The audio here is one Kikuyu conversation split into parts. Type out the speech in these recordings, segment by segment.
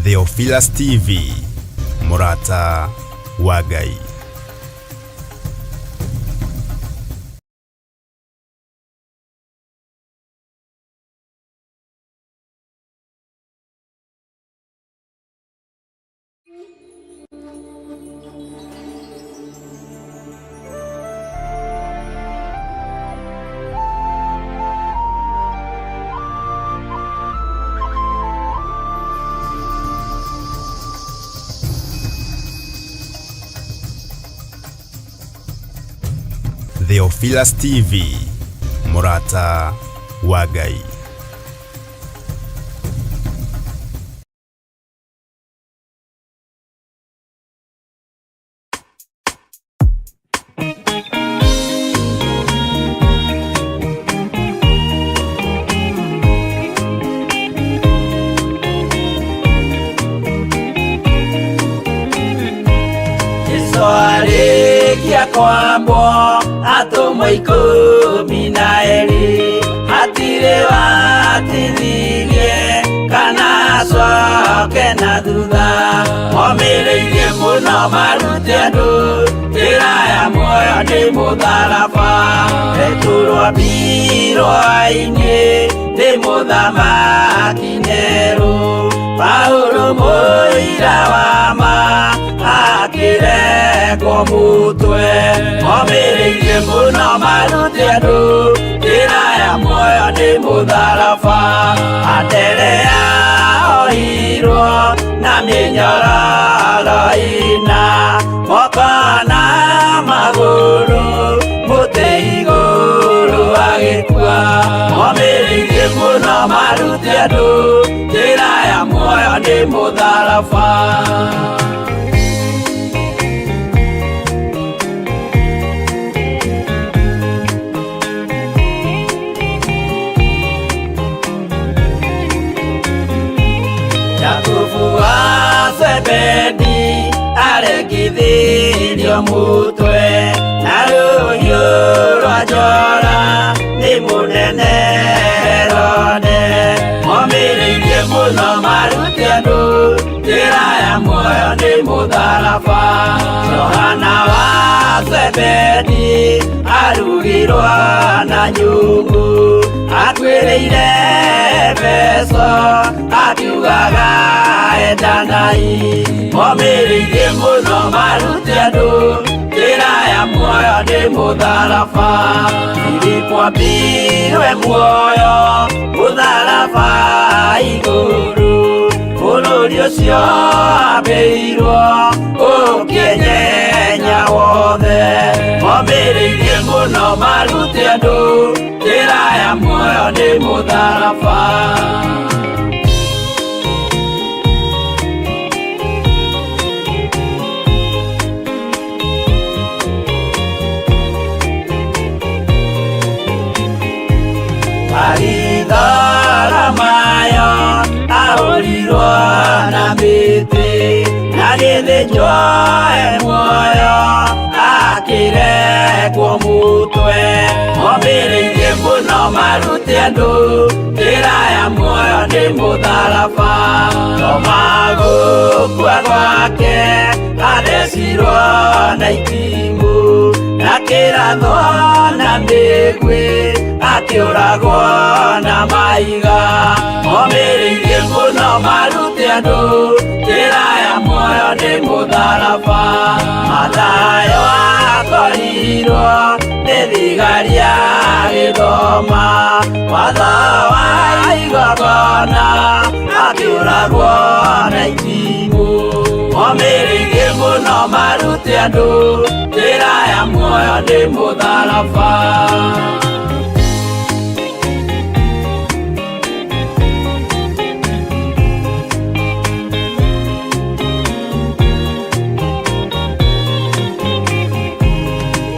Theophilus TV, mũrata wa Ngai. Theophilus TV, mũrata wa Ngai. Jesu arĩkia kwambwo atũmwo 12 hatirĩ watithirie kana acoke na thutha momĩrĩirie mũno marute andũ njĩra ya muoyo nĩ mũtharaba Petero ambirwo-inĩ nĩ mũthamaki Nero Paulo mũira wa ma akĩrekwo mũtwe momĩrĩirie mũno marute andũ njĩra ya muoyo nĩ mũtharaba Anderea ohirwo na mĩnyororo ĩna moko na magũrũ mũtĩ igũrũ agĩkua momĩrĩirie mũno marute andũ njĩra ya muoyo nĩ mũtharaba. Jakubu wa Zebedi aregithirio mutwe na rũhiũ rwa njora nĩ mũnene Herode momĩrĩirie mũno marute andũ njĩra ya muoyo nĩ mũtharaba Johana wa Zebedi arugirwo na nyungu akuĩrĩire Efeso akiugaga endanai momĩrĩirie mũno marute andũ njĩra ya muoyo nĩ mũtharaba Filipo ambirwe muoyo mũtharaba igũrũ bũrũri ũcio ambĩirwo ũkĩnyenya wothe momĩrĩirie mũno marute andũ njĩra ya muoyo nĩ mũtharaba. Baritholomayo ahũrirwo na mĩtĩ na gĩthĩnjwo e muoyo akĩrekwo mũtwe momĩrĩirie mũno marute andũ njĩra ya muoyo nĩ mũtharaba Toma gũkua gwake athecirwo na itimũ na kĩrathwo na mĩguĩ akĩũragwo na mahiga momĩrĩirie mũno marute andũ njĩra ya muoyo nĩ mũtharaba Mathayo akorirwo nĩ thigari agĩthoma watho wa igongona akĩũragwo na itimũ momĩrĩirie mũno marute andũ njĩra ya muoyo nĩ mũtharaba.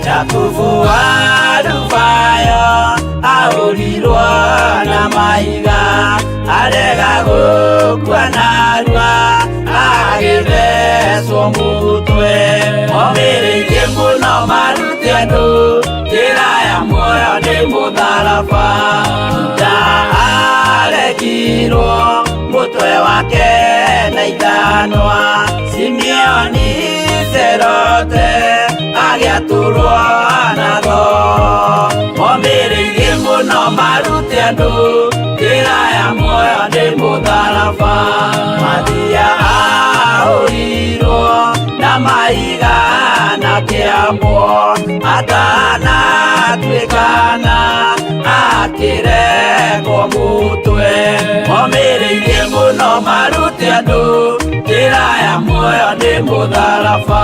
Jakubu wa Alufayo ahũrirwo na mahiga arega gũkua narua agĩthecwo mũtwe momĩrĩirie mũno marute andũ njĩra ya muoyo nĩ mũtharaba Juda aregirwo mũtwe wake na Agĩatũrwo na thoo Momĩrĩirie mũno marute andũ njĩra ya muoyo nĩ mũtharaba Mathia ahũrirwo na mahiga na kĩambwo atanatuĩkana akĩrekwo mũtwe Momĩrĩirie mũno marute andũ njĩra ya muoyo nĩ mũtharaba.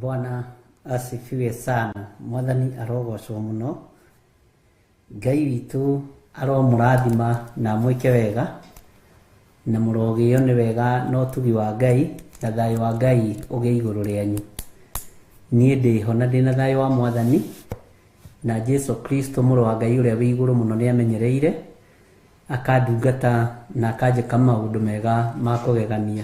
Bwana asifiwe sana. Mwathani arogocwo muno. Ngai witũ aromũrathima na amwĩke wega na mũrogĩo nĩ wega na ũtugi wa Ngai na thayũ wa Ngai ũgĩe igũrũ rĩanyu. Niĩ ndĩho na ndĩna thayũ wa Mwathani na Jesu Kristo mũrũ wa Ngai ũrĩa wĩ igũrũ mũno nĩamenyereire akandungata na akanjĩka maũndũ mega ma kũgegania.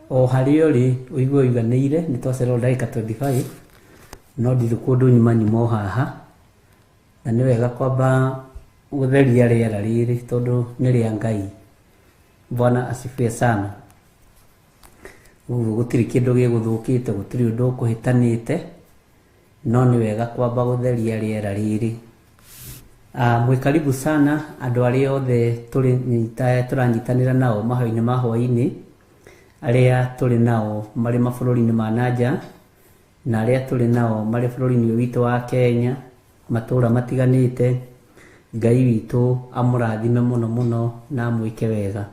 O harĩa ũrĩ ũigue ũiganĩire nĩ twacererwo ndagĩka 25 no ndirĩ kũndũ nyuma nyuma o haha na nĩ wega kwamba gũtheria rĩera rĩrĩ tondũ nĩ rĩa Ngai. Bwana asifiwe sana. Ũguo gũtirĩ kĩndũ gĩgũthũkĩte, gũtirĩ ũndũ ũkũhĩtanĩte, no nĩ wega kwamba gũtheria rĩera rĩrĩ. Mwĩ karibu sana andũ arĩa othe tũranyitanĩra nao mahoya-inĩ ma hwaĩ-inĩ, arĩa tũrĩ nao marĩ mabũrũri-inĩ ma nanja na arĩa tũrĩ nao marĩ bũrũri-inĩ ũyũ witũ wa Kenya matũra matiganĩte. Ngai witũ amũrathime mũno mũno na amwĩke wega.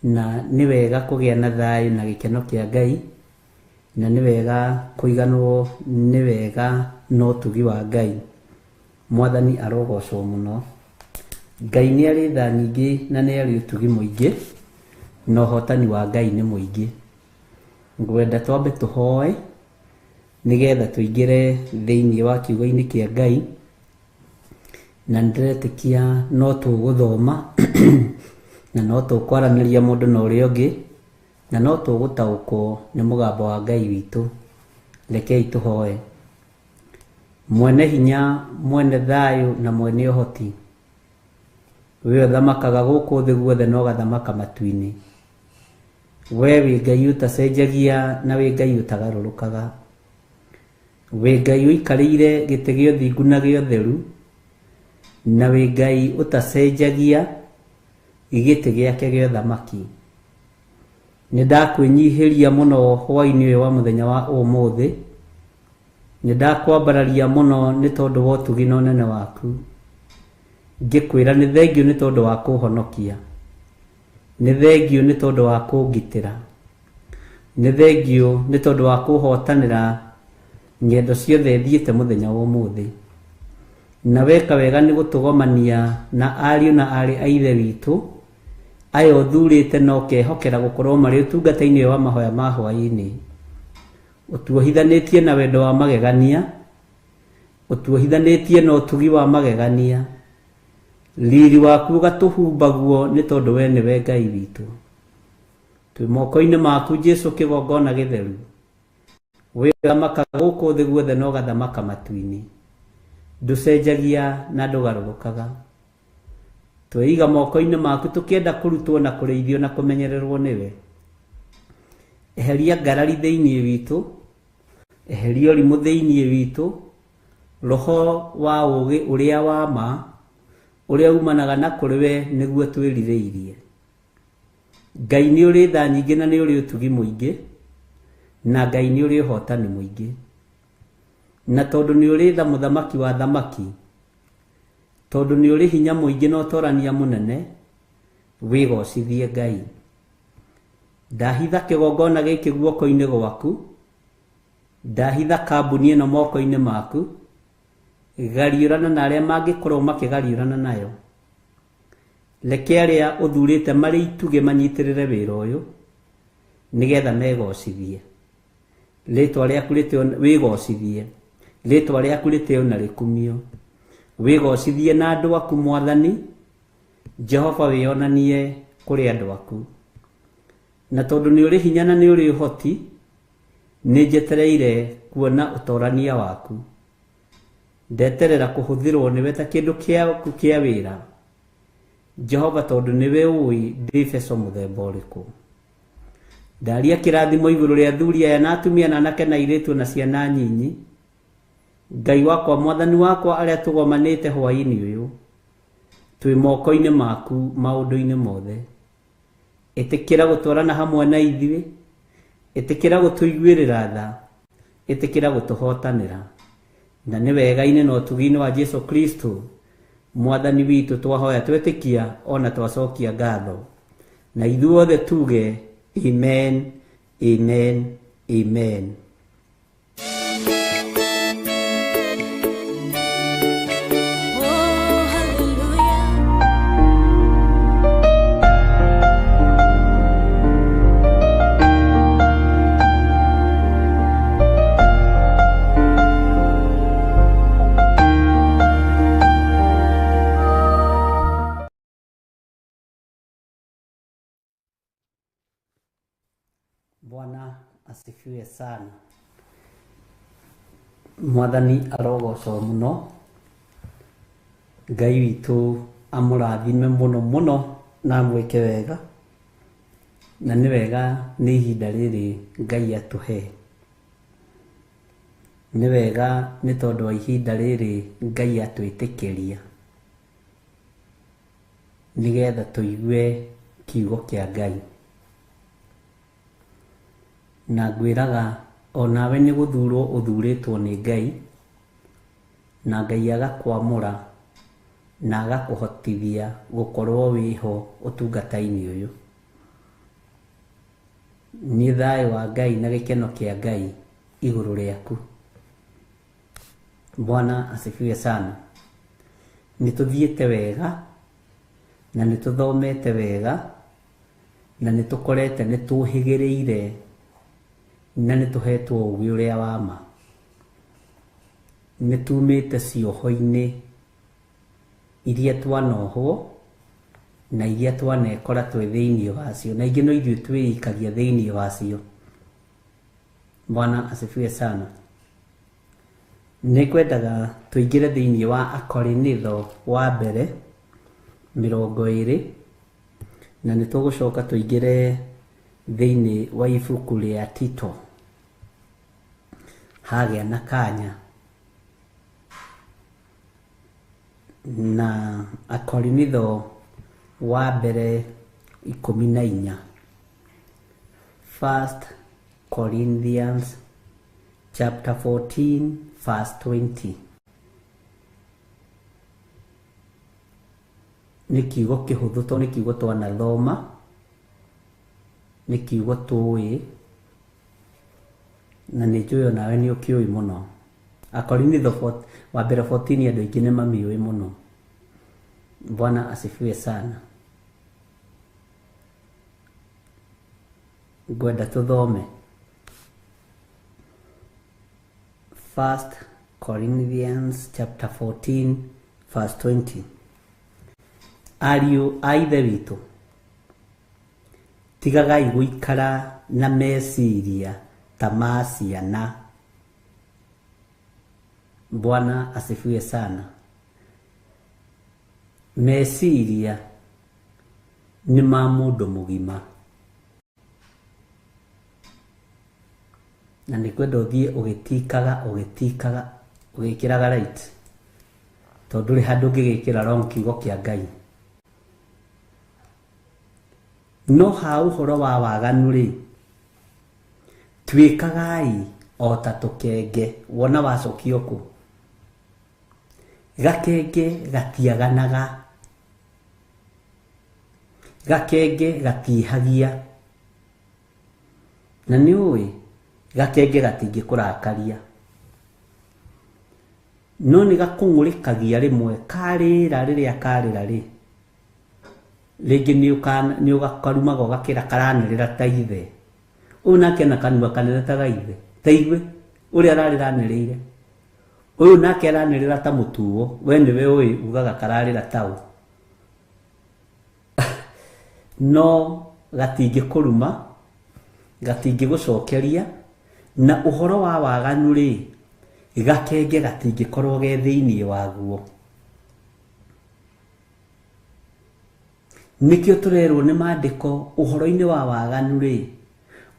Na nĩ wega kũgĩa na thayũ na gĩkeno kĩa Ngai, na nĩ wega kũiganwo nĩ wega na ũtugi wa Ngai. Mwathani arogocwo mũno. Ngai nĩ arĩ tha nyingĩ na nĩ arĩ ũtugi mũingĩ, na ũhotani wa Ngai nĩ mũingĩ. Ngwenda twambe tũhoe nĩgetha tũingĩre thĩinĩ wa kiugo-inĩ kĩa Ngai, na nĩndĩretĩkia no tũgũthoma na no tũkwaranĩria mũndũ na ũrĩa ũngĩ na no tũgũtaũkwo nĩ mũgambo wa Ngai witũ. Rekei tũhoe. Mwene hinya, mwene thayũ na mwene ũhoti, we ũthamakaga gũkũ thĩ guothe na ũgathamaka matu-inĩ, we wĩ Ngai ũtacenjagia na wĩ Ngai ũtagarũrũkaga, wĩ Ngai ũikarĩire gĩtĩ gĩa ũthingu na gĩa ũtheru, na wĩ Ngai ũtacenjagia gĩtĩ gĩake gĩa ũthamaki. Nĩ ndakwĩnyihĩria mũno hwaĩ-inĩ ũyũ wa mũthenya wa ũmũthĩ, nĩ ndakwambararia mũno nĩ tondũ wa ũtugi na ũnene waku, ngĩkwĩra nĩ thengiũ nĩ tondũ wa kũhonokia, nĩ thengiũ nĩ tondũ wa kũngitĩra, nĩ thengiũ nĩ tondũ wa kũhotanĩra ng'endo ciothe thiĩte mũthenya wa ũmũthĩ. Na weka wega nĩ gũtũgomania na ariũ na aarĩ a Ithe witũ aya ũthurĩte na ũkehokera gũkorwo marĩ ũtungata-inĩ ũyũ wa mahoya ma hwaĩ-inĩ. Ũtuohithanĩtie na wendo wa magegania, ũtuohithanĩtie na ũtugi wa magegania, riri waku ũgatũhumbaguo nĩ tondũ we nĩwe Ngai witũ. Twĩ moko-inĩ maku Jesu kĩgongona gĩtheru, we ũthamakaga gũkũ thĩ guothe na ũgathamaka matu-inĩ, ndũcenjagia na ndũgarũrũkaga. Tweiga moko-inĩ maku tũkĩenda kũrutwo na kũrĩithio na kũmenyererwo nĩwe. Eheria ngarari thĩinĩ witũ, eheria ũrimũ thĩinĩ witũ, roho wa ũũgĩ ũrĩa wa ma ũrĩa umanaga na kũrĩ we nĩguo twĩrirĩirie. Ngai nĩ ũrĩ tha nyingĩ na nĩ ũrĩ ũtugi mũingĩ, na Ngai nĩ ũrĩ ũhotani mũingĩ. Na tondũ nĩ ũrĩ tha mũthamaki wa thamaki, tondũ nĩ ũrĩ hinya mũingĩ na ũtorania mũnene, wĩgocithie Ngai. Ndahitha kĩgongona gĩkĩ guoko-inĩ gwaku, Ndahitha kambuni ĩno moko-inĩ maku, gariũrana na arĩa mangĩkorwo makĩgariũrana nayo. Reke arĩa ũthurĩte marĩ itugĩ manyitĩrĩre wĩra ũyũ nĩgetha megocithie. Rĩtwa rĩaku rĩtĩo wĩgocithie, rĩtwa rĩaku rĩtĩo na rĩkumio. Wĩgocithie na andũ aku Mwathani Jehova, wĩonanie kũrĩ andũ aku. Na tondũ nĩ ũrĩ hinya na nĩ ũrĩ ũhoti, nĩ njetereire kuona ũtorania waku. Ndeterera kũhũthĩrwo nĩwe ta kĩndũ kĩaku kĩa wĩra Jehova, tondũ nĩwe ũĩ ndĩ beco mũthemba ũrĩkũ. Ndaria kĩrathimo igũrũ rĩa athuri aya na atumia na anake na airĩtu na ciana nyinyi. Ngai wakwa, Mwathani wakwa, arĩa tũgomanĩte hwaĩ-inĩ ũyũ, twĩ moko-inĩ maku maũndũ-inĩ mothe. Ĩtĩkĩra gũtwarana hamwe na ithuĩ, ĩtĩkĩra gũtũiguĩrĩra tha, ĩtĩkĩra gũtũhotanĩra. Na nĩ wega-inĩ na ũtugi-inĩ wa Jesu Kristo Mwathani witũ twahoya twetĩkia ona twacokia ngatho. Na ithuothe tuge amen, amen, amen. Oh, hallelujah. Bwana asifiwe sana. Mwathani arogocwo muno. Ngai witũ amũrathime mũno mũno na amwĩke wega. Na nĩ wega nĩ ihinda rĩrĩ Ngai atũhe. Nĩ wega nĩ tondũ wa ihinda rĩrĩ Ngai atwĩtĩkĩria nĩgetha tũigue kiugo kĩa Ngai. Na ngwĩraga onawe nĩ gũthurwo ũthurĩtwo nĩ Ngai, na Ngai agakwamũra na agakũhotithia gũkorwo wĩho ũtungata-inĩ ũyũ. Nĩ thayũ wa Ngai na gĩkeno kĩa Ngai igũrũ rĩaku. Bwana asifiwe sana. Nĩ tũthiĩte wega na nĩ tũthomete wega na nĩ tũkorete nĩ tũhĩgĩrĩire na nĩ tũhetwo ũũgĩ ũrĩa wa ma. Nĩ tumĩte cioho-inĩ iria twanohwo na iria twanekora twĩ thĩinĩ wacio, na ingĩ no ithuĩ twĩikagia thĩinĩ wacio. Bwana asifiwe sana. Nĩ ngwendaga tũingĩre thĩinĩ wa Akorinitho wa mbere 20, na nĩ tũgũcoka tũingĩre thĩinĩ wa ibuku rĩa Tito hagĩa na kanya. Na Akorinitho wa mbere 14, First Corinthians chapter 14 verse 20. Nĩ kiugo kĩhũthũ tondũ nĩ kiugo twanathoma, nĩ kiugo tũĩ, na nĩ njũĩ onawe nĩ ũkĩũĩ mũno. Akorinitho wa mbere 14 andũ aingĩ nĩ mamiũĩ mũno. Bwana asifiwe sana. Ngwenda tũthome First Corinthians chapter 14 verse 20. Ariũ a Ithe witũ, tigagai gũikara na meciria ta ma ciana. Bwana asifiwe sana. Meciria nĩ ma mũndũ mũgima, na nĩ kwenda ũthiĩ ũgĩtikaga ũgĩtikaga ũgĩkĩraga right, tondũ ndũrĩ handũ ũngĩgĩkĩra wrong kiugo kĩa Ngai. No ha ũhoro wa waganu rĩ, tuĩkagai o ta tũkenge. Wona wacokio kũ? Gakenge gatiaganaga, gakenge gatiĩhagia. Na nĩ ũĩ Gakenge gatingĩkũrakaria, no nĩ gakũng'ũrĩkagia rĩmwe karĩra. Rĩrĩa karĩra rĩ, rĩngĩ nĩ ũgakarumaga ũgakĩra karanĩrĩra ta ithe. Ũyũ nake ena kanua kanene ta ga ithe, ta igue ũrĩa ararĩra anĩrĩire. Ũyũ nake aranĩrĩra ta mũtuo, we nĩwe ũĩ ugaga kararĩra taũ. No gatingĩkũruma, gatingĩgũcokeria. Na ũhoro wa waganu rĩ, gakenge gatingĩkorwo ge thĩinĩ waguo. Nĩkĩo tũrerwo nĩ maandĩko ũhoro-inĩ wa waganu rĩ,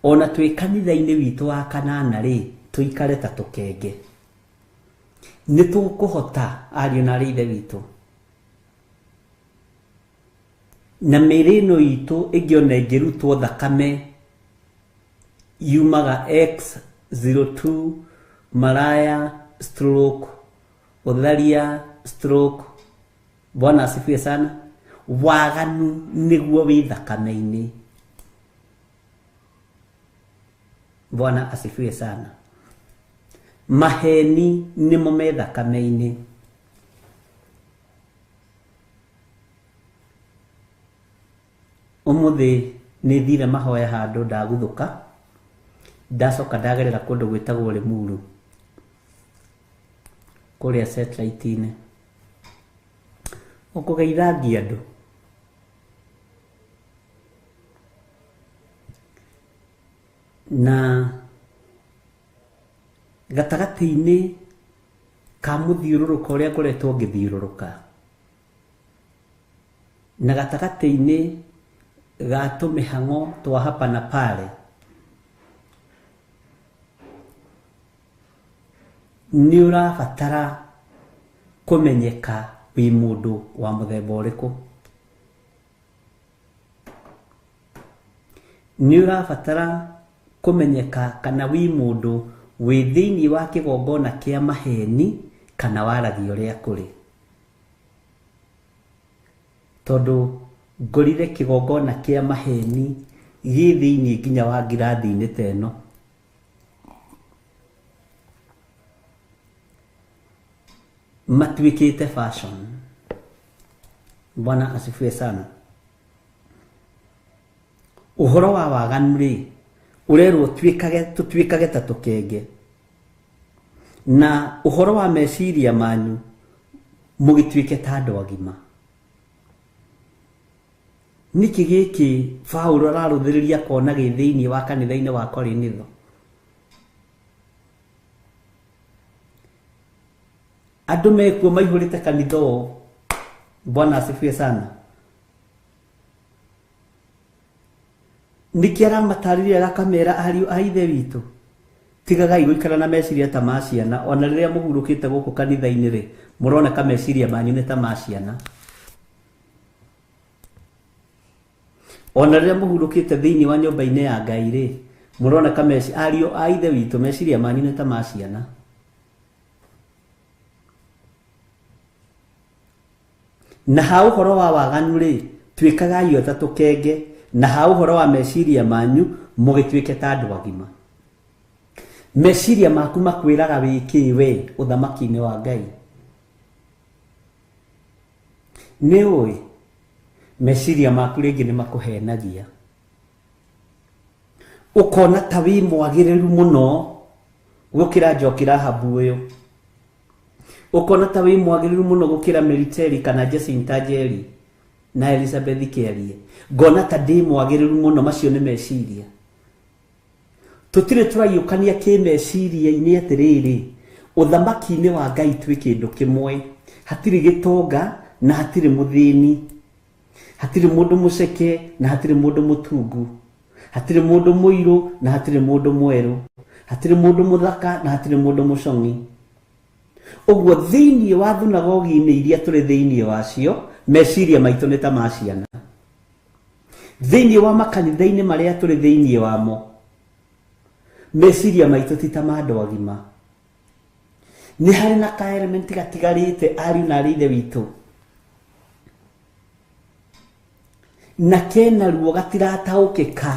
ona twĩ kanitha-inĩ witũ wa kanana rĩ, tũikare ta tũkenge. Nĩ tũkũhota, ariũ na arĩ ithe witũ, na mĩĩrĩ ĩno itũ ĩngĩ ona ĩngĩrutwo thakame yumaga X02, maraya, stroke, ũtharia, stroke. Bwana asifiwe sana. Waganu nĩguo wĩ thakame-inĩ. Bwana asifiwe sana. Maheni nĩmo me thakame-inĩ. Ũmũthĩ nĩ thire mahoya handũ ndaguthũka, ndacoka ndagerera kũndũ gwĩtagwo Limuru kũrĩa satellite-inĩ, ũkũgeithangia andũ. Na gatagatĩ-inĩ ka mũthiũrũrũko ũrĩa ngoretwo ngĩthiũrũrũka, na gatagatĩ-inĩ ga tũmĩhang'o twa hapa na pale, nĩ ũrabatara kũmenyeka wĩ mũndũ wa mũthemba ũrĩkũ. Nĩ ũrabatara kũmenyeka kana wĩ mũndũ wĩ thĩinĩ wa kĩgongona kĩa maheni kana waragia ũrĩa kũrĩ. Tondũ ngorire kĩgongona kĩa maheni gĩ thĩinĩ nginya wa ngirathi-inĩ ta ĩno. Matuĩkĩte fashion. Bwana asifiwe sana. Ũhoro wa waganu rĩ, ũrerwo tũtuĩkage ta tũkenge. Na ũhoro wa meciria manyu mũgĩtuĩke ta andũ agima. Nĩkĩ gĩkĩ Paulo ararũthĩrĩria kona gĩ thĩinĩ wa kanitha-inĩ wa Korinitho? Andũ mekuo maihũrĩte kanitha ũũ. Bwana asifiwe sana. Nĩkĩ aramatarĩria agakamera ariũ a ithe witũ, tigagai gũikara na meciria ta ma ciana. Ona rĩrĩa mũhurũkĩte gũkũ kanitha-inĩ rĩ, mũroneka meciria manyu nĩ ta ma ciana. Ona rĩrĩa mũhurũkĩte thĩinĩ wa nyũmba-inĩ ya Ngai rĩ, mũroneka ariũ a ithe witũ meciria manyu nĩ ta ma ciana. Na ha ũhoro wa waganu rĩ, tuĩkagai o ta tũkenge, na ha ũhoro wa meciria manyu mũgĩtuĩke ta andũ agima. Meciria maku makwĩraga wĩ kĩ we ũthamaki-inĩ wa Ngai? Nĩ ũĩ meciria maku rĩngĩ nĩ makũhenagia, ũkona ta wĩ mwagĩrĩru mũno gũkĩra Njoki Rahabu ũyũ, ũkona ta wĩ mwagĩrĩru mũno gũkĩra Meriteri kana Jacinta Njeri na Elizabeth Kĩarie. Ngona ta ndĩ mwagĩrĩru mũno. Macio nĩ meciria. Tũtirĩ tũraiyũkania kĩmeciria-inĩ atĩrĩrĩ, ũthamaki-inĩ wa Ngai twĩ kĩndũ kĩmwe. Hatirĩ gĩtonga na hatirĩ mũthĩni, hatirĩ mũndũ mũceke na hatirĩ mũndũ mũtungu, hatirĩ mũndũ mũirũ na hatirĩ mũndũ mwerũ, hatirĩ mũndũ mũthaka na hatirĩ mũndũ mũcong'i. Ũguo thĩinĩ wa thunagogi-inĩ iria tũrĩ thĩinĩ wacio, meciria maitũ nĩ ta ma ciana. Thĩinĩ wa makanitha-inĩ marĩa tũrĩ thĩinĩ wamo, meciria maitũ ti ta ma andũ agima. Nĩ harĩ na ka element gatigarĩte, ariũ na arĩ ithe witũ, na kena ruo gatirataũkĩka.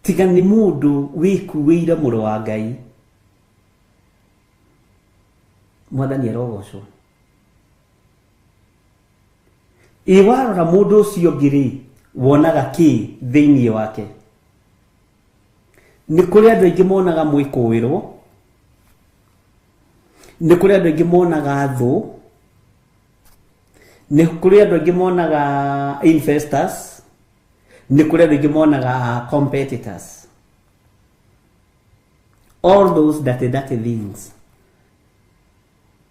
Tiga nĩ mũndũ wĩkuĩire mũrũ wa Ngai. Mwathani arogocwo. Ĩ warora mũndũ ũcio ũngĩ rĩ, wonaga kĩ thĩinĩ wake? Nĩ kũrĩ andũ aingĩ monaga mwĩkũĩrwo, nĩ kũrĩ andũ aingĩ monaga thũ, nĩ kũrĩ andũ aingĩ monaga investors, nĩ kũrĩ andũ aingĩ monaga competitors. All those dirty, dirty things.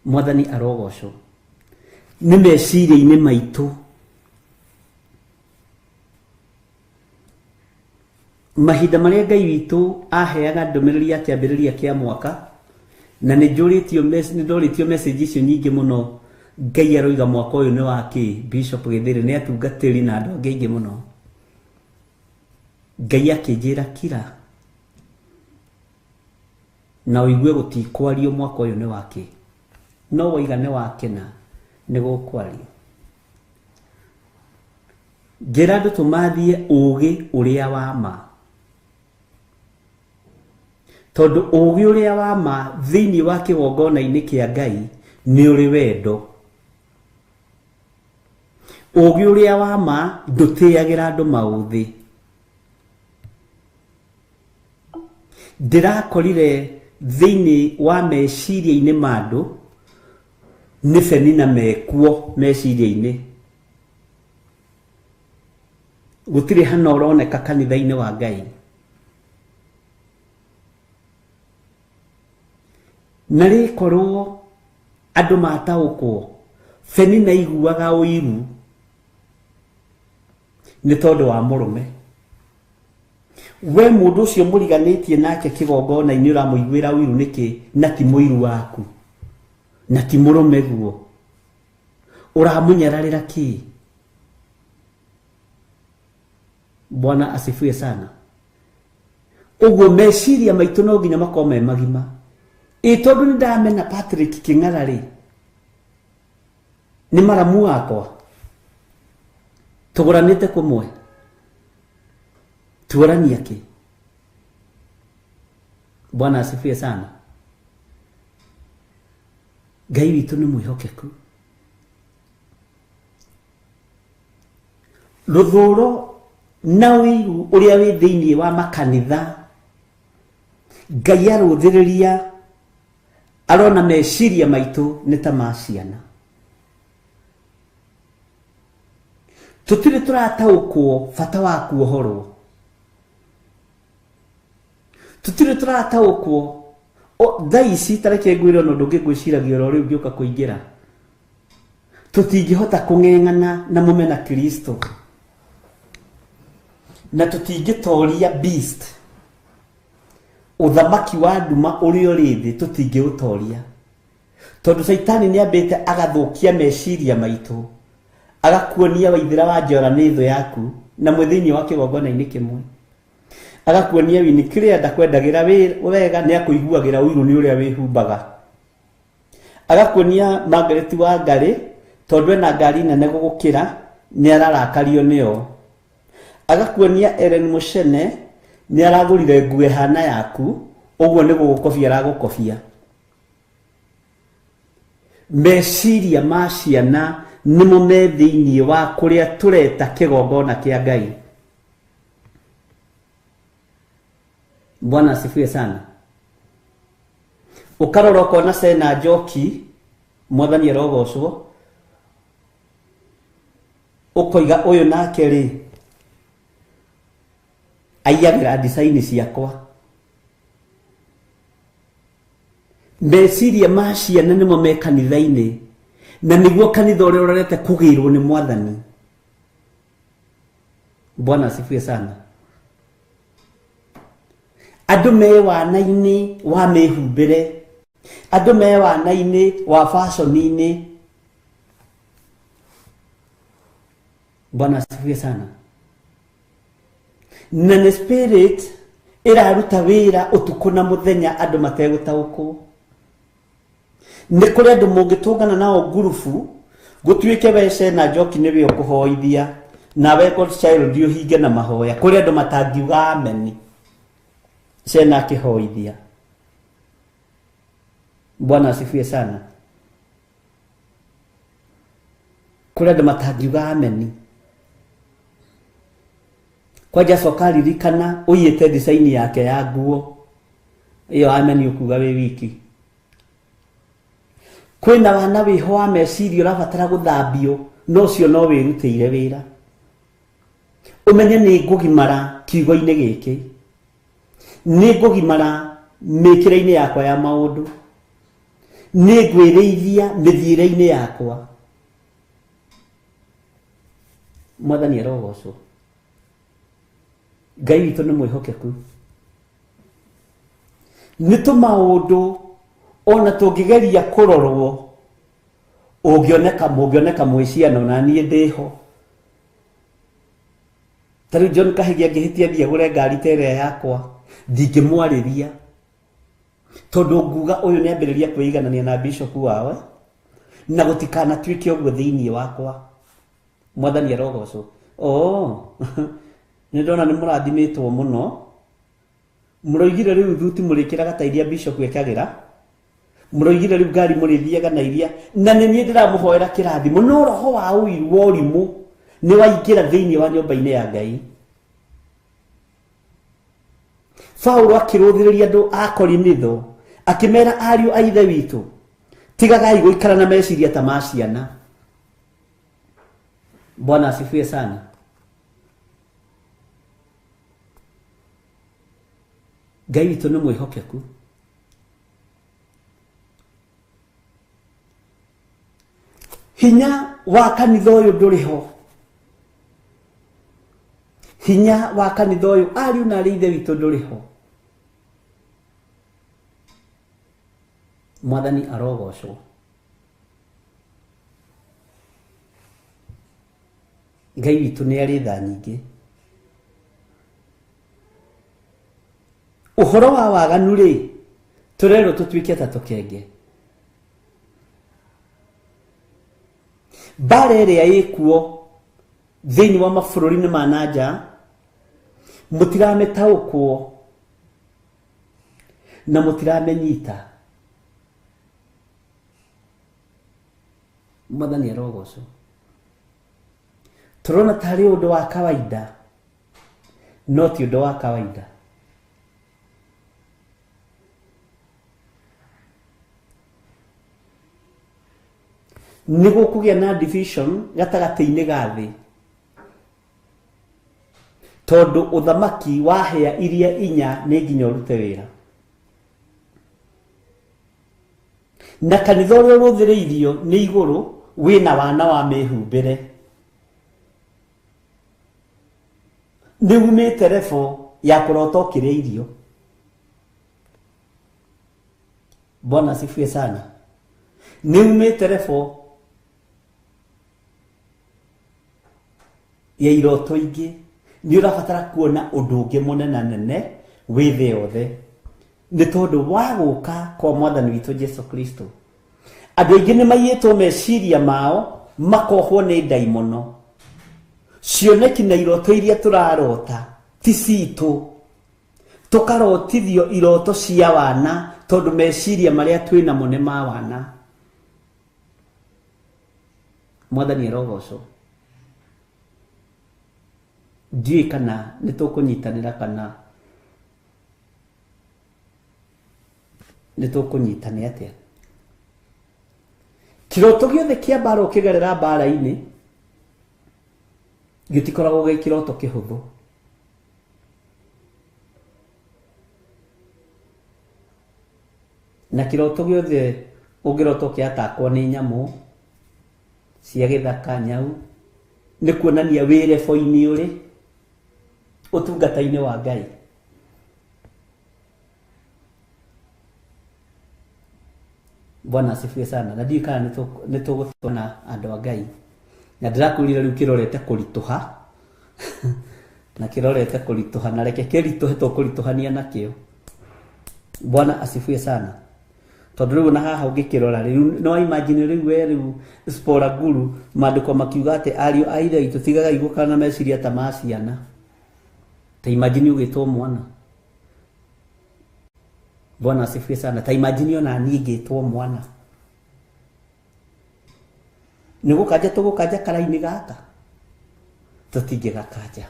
Mwathani arogocwo. Nĩ meciria-inĩ maitũ. Mahinda marĩa Ngai witũ aheaga ndũmĩrĩri ya kĩambĩrĩria kĩa mwaka, na nĩ njũrĩtio nĩ ndorĩtio message icio nyingĩ mũno. Ngai aroiga mwaka ũyũ nĩ wa kĩ? Bishop Gĩthĩrĩ nĩ atungatĩri na andũ angĩ aingĩ mũno. Ngai akĩnjĩra kira na ũigue gũtikwario mwaka ũyũ nĩ wa kĩ. No waiga nĩ wa kĩna nĩ gũkwario. Ngĩra andũ tũmathie ũgĩ ũrĩa wa ma. Tondũ ũgĩ ũrĩa wa ma thĩinĩ wa kĩgongona-inĩ kĩa Ngai nĩ ũrĩ wendo. Ũgĩ ũrĩa wa ma ndũtĩagĩra andũ maũthĩ. Ndĩrakorire thĩinĩ wa meciria-inĩ ma andũ nĩ Penina mekuo meciria-inĩ. Gũtirĩ hana ũroneka kanitha-inĩ wa Ngai. Na rĩkorwo andũ mataũkwo, Penina iguaga ũiru nĩ tondũ wa mũrũme. We mũndũ ũcio mũriganĩtie nake kĩgongona-inĩ ũramũiguĩra ũiru nĩkĩ na ti mũiru waku na ti mũrũme guo? Ũramũnyararĩra kĩ? Bwana asifiwe sana. Ũguo meciria maitũ no nginya makorwo me magima. Ĩ tondũ nĩ ndamena Patrick Kĩng'ara rĩ, nĩ maramu wakwa, tũgũranĩte kũmwe, tuorania kĩ? Bwana asifiwe sana. Ngai witũ nĩ mwĩhokeku. Rũthũro na ũiru ũrĩa wĩ thĩinĩ wa makanitha, Ngai arũthĩrĩria arona meciria maitũ nĩ ta ma ciana. Tũtirĩ tũrataũkwo bata wa kuohorwo. Tũtirĩ tũrataũkwo thaa ici ta reke ngwĩre ona ũndũ ũngĩ ngwĩciragia oro rĩu ngĩũka kũingĩra. Tũtingĩhota kũng'eng'ana na mũmena Kristo. Na tũtingĩtoria beast. Ũthamaki wa nduma ũrĩa ũrĩ thĩ tũtingĩũtoria. Tondũ Caitani nĩambĩte agathũkia meciria maitũ, agakuonia waithĩra wa njora nĩ thũ yaku na mwĩ thĩinĩ wa kĩgongona-inĩ kĩmwe. Agakuonia wini kĩrĩa ndakwendagĩra wega nĩ akũiguagĩra ũiru nĩ ũrĩa wĩhumbaga. Agakuonia Margaret wa Ngarĩ tondũ ena ngari nene gũgũkĩra nĩ ararakario nĩyo. Agakuonia Ellen Muchene nĩ aragũrire nguo ĩhana yaku, ũguo nĩ gũgũkobia aragũkobia. Meciria ma ciana nĩmo me thĩinĩ wa kũrĩa tũreta kĩgongona kĩa Ngai. Bwana asifiwe sana. Ũkarora ũkona Sena Njoki, Mwathani arogocwo, ũkoiga ũyũ nake rĩ aiyagĩra design ciakwa. Meciria ma ciana nĩmo me kanitha-inĩ, na nĩguo kanitha ũrĩa ũrorete kũgĩrwo nĩ Mwathani. Bwana asifiwe sana. Andũ me wana-inĩ wa mĩhumbĩre, andũ me wana-inĩ wa fashion-inĩ. Bwana asifiwe sana. Na nĩ spirit ĩraruta wĩra ũtukũ na mũthenya andũ mategũtaũkwo. Nĩ kũrĩ andũ mũngĩtũngana nao ngurubu, gũtuĩke we Sena Njoki nĩwe ũkũhoithia, nawe Godchild ũhinge na mahoya. Kũrĩ andũ matangiuga amen. Cena akĩhoithia. Bwana asifiwe sana. Kũrĩ andũ matangiuga ameni. Kwanja coka ririkana ũiyĩte design yake ya nguo ĩyo ameni ũkuga wĩ wiki. Kwĩna wana wĩho wa meciria ũrabatara gũthambio, no ũcio no wĩrutĩire wĩra. Ũmenye nĩ ngũgimara kiugo-inĩ gĩkĩ, nĩ ngũgimara mĩkĩre-inĩ yakwa ya maũndũ, nĩ ngwĩrĩithia mĩthiĩre-inĩ yakwa. Mwathani arogocwo. Ngai witũ nĩ mwĩhokeku. Nĩ tũmaũndũ ona tũngĩgeria kũrorwo, ũngĩoneka mũngĩoneka mwĩ ciana ona niĩ ndĩho. Ta rĩu John Kahigi angĩhĩtia thiĩ agũre ngari ta ĩrĩa yakwa, ndingĩmwarĩria tondũ nguga ũyũ nĩ ambĩrĩria kwĩiganania na bishop wao, na gũtikanatuĩke ũguo thĩinĩ wakwa. Mwathani arogocwo. Oh, nĩ ndona nĩ mũrathimĩtwo mũno. Mũroigire rĩu thuti mũrĩkĩraga ta iria bishop ekagĩra, mũroigire rĩu ngari mũrĩthiaga na iria, na nĩ niĩ ndĩramũhoera kĩrathimo, no roho wa ũiru wa ũrimũ nĩ waingĩra thĩinĩ wa nyũmba-inĩ ya Ngai. Paulo akĩrũthĩrĩria andũ a Korinitho akĩmera, ariũ a ithe witũ, tigagai gũikara na meciria ta ma ciana. Bwana asifiwe sana. Ngai witũ nĩ mwĩhokeku. Hinya wa kanitha ũyũ ndũrĩ ho. Hinya wa kanitha ũyũ ariũ na arĩ ithe witũ ndũrĩ ho. Mwathani arogocwo. Ngai witũ nĩ arĩ tha nyingĩ. Ũhoro wa waganu rĩ, tũrerwo tũtuĩke ta tũkenge. Mbara ĩrĩa ĩkuo thĩinĩ wa mabũrũri-inĩ ma na nja, mũtiramĩtaũkwo na mũtiramĩnyita. Mwathani arogocwo. Tũrona tarĩ ũndũ wa kawaida, no ti ũndũ wa kawaida. Nĩ gũkũgĩa na division gatagatĩ-inĩ ga thĩ, tondũ ũthamaki wa hĩa iria inya nĩ nginya ũrute wĩra. Na kanitha ũrĩa ũrũthĩrĩirio nĩ igũrũ wĩna wana wa mĩhumbĩre. Nĩ umĩte rebo ya kũrota ũkĩrĩa irio. Bwana asifiwe sana. Nĩ umĩte rebo ya iroto ingĩ. Nĩ ũrabatara kuona ũndũ ũngĩ mũnenanene wĩ thĩ yothe, nĩ tondũ wa gũka kwa Mwathani witũ Jesu Kristo. Andũ aingĩ nĩ maiyĩtwo meciria mao makohwo nĩ ndaimono. Cioneki na iroto iria tũrarota ti citũ, tũkarotithio iroto cia wana tondũ meciria marĩa twĩ namo nĩ ma wana. Mwathani arogocwo. Ndiũĩ kana nĩ tũkũnyitanĩra kana nĩ tũkũnyitana atĩa. Kĩroto gĩothe kĩa mbara ũkĩgerera mbara-inĩ gĩtikoragwo gĩ kĩroto kĩhũthũ. Na kĩroto gĩothe ũngĩrota ũkĩatakwo nĩ nyamũ cia gĩthaka, nyau, nĩ kuonania wĩ rebo-inĩ ũrĩ ũtungata-inĩ wa Ngai. Bwana asifiwe sana. Na ndiũĩ kana nĩ tũgũtwana andũ a Ngai. Na ndĩrakwĩrire rĩu kĩrorete kũritũha. Na kĩrorete kũritũha, na reke kĩritũhe tũkũritũhania nakĩo. Bwana asifiwe sana. Tondũ rĩu ona haha ũngĩkĩrora rĩu no imagine rĩu we rĩu Spora Guru maandĩko makiuga atĩ ariũ a ithe witũ tigagai gũkana na meciria ta ma ciana. Ta imagine ũgĩtwo mwana. Bwana asifiwe sana. Ta imagine ona niĩ ngĩtwo mwana, nĩ gũkanja tũgũkanja karaini gaka, tũtingĩgakanja.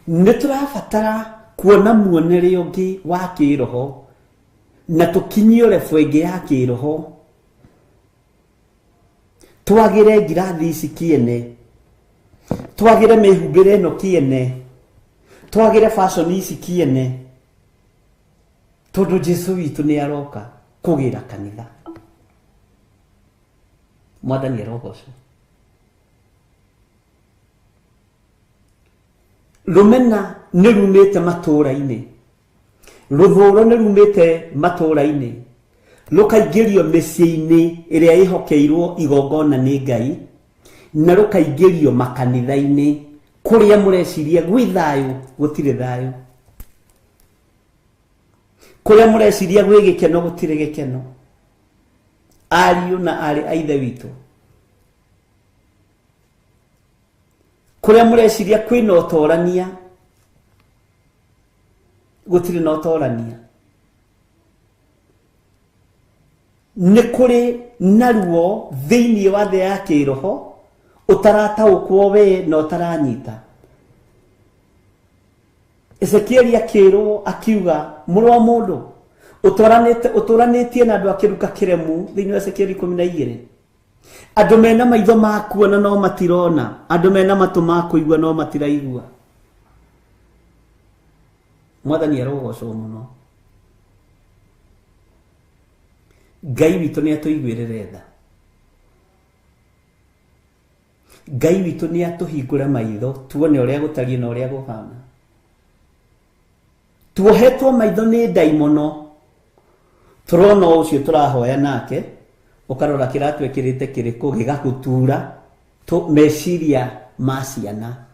Nĩ tũrabatara kuona muonere ũngĩ wa kĩroho na tũkinyio level ĩngĩ ya kĩroho, twagĩre ngirathi ici kĩene, twagĩre mĩhumbĩre ĩno kĩene, twagĩre fashion ici kĩene, tondũ Jesu witũ nĩ aroka kũgĩra kanitha. Mwathani arogocwo. Rũmena nĩ rumĩte matũũra-inĩ, rũthũũro nĩ rumĩte matũũra-inĩ, rũkaingĩrio mĩciĩ-inĩ ĩrĩa ĩhokeirwo igongona nĩ Ngai, na rũkaingĩrio makanitha-inĩ kũrĩa mũreciria gwĩ thayũ, gũtirĩ thayũ. Kũrĩa mũreciria gwĩ gĩkeno, gũtirĩ gĩkeno. Ariũ na aarĩ a Ithe witũ, kũrĩa mũreciria kwĩna ũtorania, gũtirĩ na ũtorania. Nĩ kũrĩ na ruo thĩinĩ wa thĩ ya kĩroho ũtarataũkwo we na ũtaranyita. Ezekieli akĩrwo akiuga, mũrũ wa mũndũ, ũtũranĩtie na andũ akĩruka kĩremu thĩinĩ wa Ezekieli 12. Andũ mena maitho ma kuona no matirona, andũ mena matũ ma kũigua no matiraigua. Mwathani arogocwo mũno. Ngai witũ nĩ atũiguĩrĩre tha. Ngai witũ nĩ atũhingũre maitho tuone ũrĩa gũtariĩ na ũrĩa gũhana. Tuohetwo maitho nĩ ndaimono, tũrona ũcio tũrahoya nake, ũkarora kĩratũ ekĩrĩte kĩrĩkũ gĩgagũtura meciria ma ciana.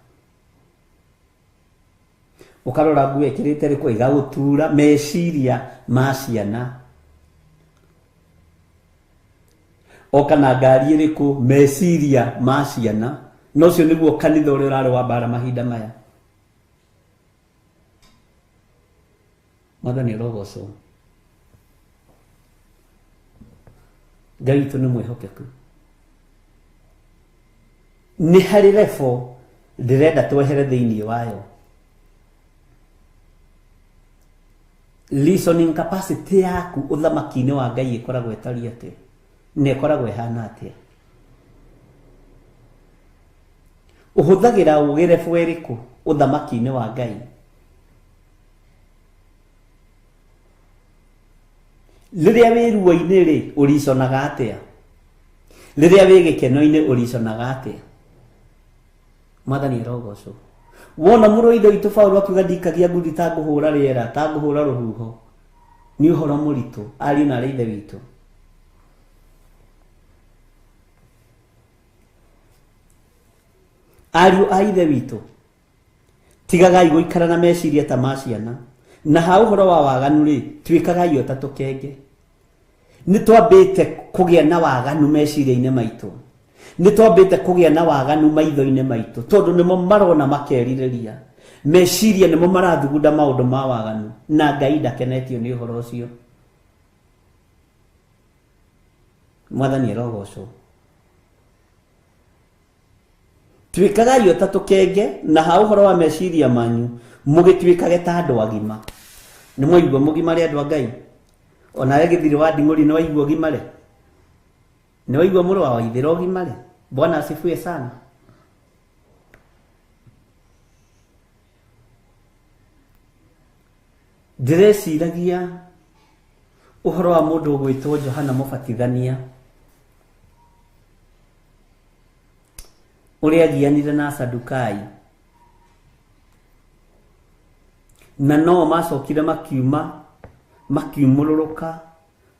Ũkarora nguo ĩkĩrĩte rĩkũ ĩgagũtura meciria ma ciana. Oka na ngari ĩrĩkũ, meciria ma ciana. Na ũcio nĩguo kanitha ũrĩa ũrarĩ wa mbara mahinda maya. Mwathani arogocwo. Ngai witũ nĩ mwĩhokeku. Nĩ harĩ level ndĩrenda twehere thĩinĩ wayo. Listening capacity yaku ũthamaki-inĩ wa Ngai ĩkoragwo ĩtariĩ atĩa? Na ĩkoragwo ĩhana atĩa? Ũhũthagĩra ũũgĩ level ĩrĩkũ ũthamaki-inĩ wa Ngai? Rĩrĩa wĩ ruo-inĩ rĩ, ũriconaga atĩa? Rĩrĩa wĩ gĩkeno-inĩ ũriconaga atĩa? Mwathani arogocwo. Wona mũrũ wa Ithe witũ Paũlũ akiuga ndikagia ngundi ta ngũhũra rĩera, ta ngũhũra rũhuho, nĩ ũhoro mũritũ, ariũ na aarĩ a Ithe witũ. Ariũ a Ithe witũ, tigagai gũikara na meciria ta ma ciana, na ha ũhoro wa waganu rĩ, tuĩkagai o ta tũkenge. Nĩ twambĩte kũgĩa na waganu meciria-inĩ maitũ, nĩ twambĩte kũgĩa na waganu maitho-inĩ maitũ, tondũ nĩmo marona makerirĩria. Meciria nĩmo marathugunda maũndũ ma waganu, na Ngai ndakenetio nĩ ũhoro ũcio. Mwathani arogocwo. Tuĩkagai o ta tũkenge, na ha ũhoro wa meciria manyu mũgĩtuĩkage ta andũ agima. Nĩ mwaigua mũgimare andũ a Ngai? Onawe gĩthirĩ wa nding'ũri nĩ waigua ũgimare? Nĩ waigua mũrũ wa Waithĩra ũgimare? Bwana asifiwe sana. Ndĩreciragia ũhoro wa mũndũ ũgwĩtwo Johana Mũbatithania, ũrĩa agianire na Asadukai, na no macokire makiuma makiumũrũrũka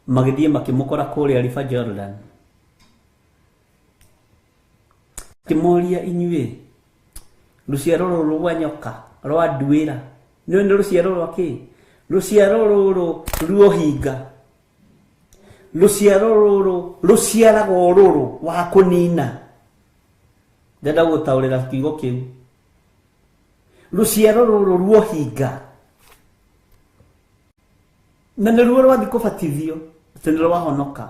magĩthiĩ makĩmũkora kũrĩa River Jordan, akĩmoria, inyuĩ rũciaro rũrũ rwa nyoka rwa nduĩra, nĩ nĩ rũciaro rwa kĩ? Rũciaro rũrũ ruohinga, rũciaro rũrũ rũciaraga ũrũrũ wa kũnina. Ndenda gũtaũrĩra kiugo kĩu, rũciaro rũrũ ruohinga. Na nĩ ruo rwathi kũbatithio atĩ nĩ rwahonoka.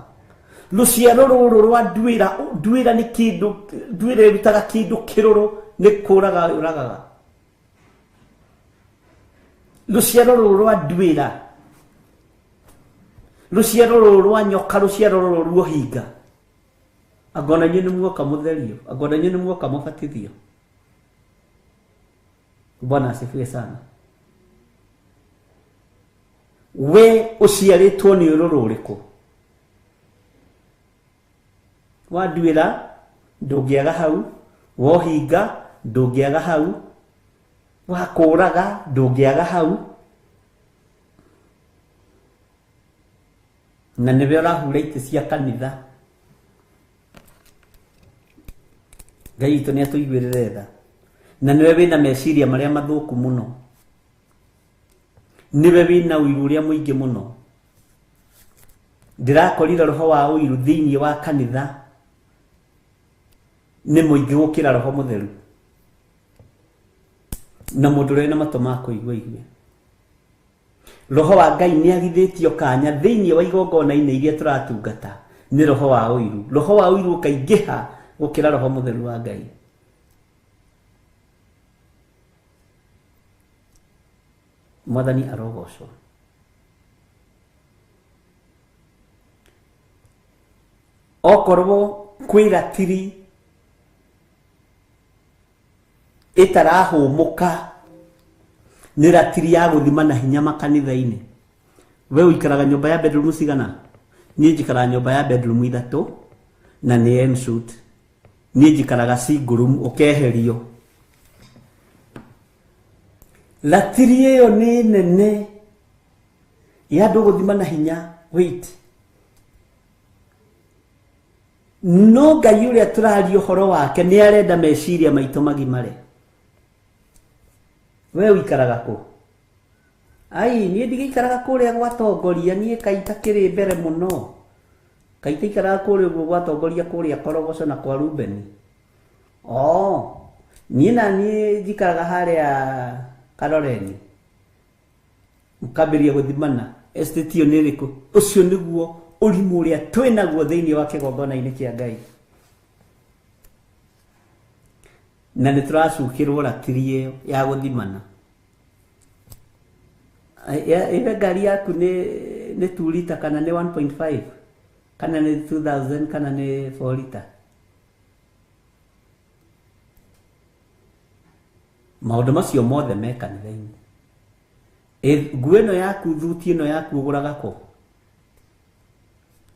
Rũciaro rũrũ rwa nduĩra, nduĩra nĩ kĩndũ, nduĩra ĩrutaga kĩndũ kĩrũrũ, nĩ kũraga yũragaga. Rũciaro rũrũ rwa nduĩra, rũciaro rũrũ rwa nyoka, rũciaro rũrũ ruohinga. Angona inyuĩ nĩ muoka mũtherio, angona inyuĩ nĩ muoka mũbatithio. Bwana asifiwe sana. We ũciarĩtwo nĩ ũrũrũ ũrĩkũ? Wa nduĩra ndũngĩaga hau, wohinga ndũngĩaga hau, wa kũraga ndũngĩaga hau. Na nĩwe ũrahura itĩ cia kanitha. Ngai witũ nĩ atũiguĩrĩre tha. Na nĩwe wĩna meciria marĩa mathũku mũno, nĩwe wĩna ũiru ũrĩa mũingĩ mũno. Ndĩrakorire roho wa ũiru thĩinĩ wa kanitha nĩ mũingĩ gũkĩra roho mũtheru. Na mũndũ ũrĩa wĩna matũ ma kũigua igue. Roho wa Ngai nĩ agithĩtio kanya thĩinĩ wa igongona-inĩ iria tũratungata nĩ roho wa ũiru. Roho wa ũiru ũkaingĩha gũkĩra roho mũtheru wa Ngai. Mwathani arogocwo. Okorwo kwĩ ratiri ĩtarahũmũka nĩ ratiri ya gũthima na hinya makanitha-inĩ. We ũikaraga nyũmba ya bedroom cigana? Niĩ njikaraga nyũmba ya bedroom ithatũ na nĩ en suite. Niĩ njikaraga single room ũkeherio. Ratiri ĩyo nĩ nene ya andũ gũthima na hinya. Wait. No Ngai ũrĩa tũraria ũhoro wake nĩ arenda meciria maitũ magimare. We ũikaraga kũ? Ai, niĩ ndigĩikaraga kũrĩa gwatongoria, niĩ kaita kĩrĩ mbere mũno. Kaita ikaraga kũrĩa ũguo gwatongoria kũrĩa Korogoco na kwa Rubeni. Oh, niĩ na niĩ njikaraga harĩa Karoreni. Mũkambĩrĩria gũthimana estate ĩyo nĩ ĩrĩkũ? Ũcio nĩguo ũrimũ ũrĩa twĩnaguo thĩinĩ wa kĩgongona-inĩ kĩa Ngai. Na nĩ tũracukĩrwo ratiri ĩyo ya gũthimana. Ĩwe ngari yaku nĩ 2 lita kana nĩ 1.5 kana nĩ 2000 kana nĩ 4 lita. Maũndũ macio mothe me kanitha-inĩ. Nguo ĩno yaku, thuti ĩno yaku ũgũraga kũ?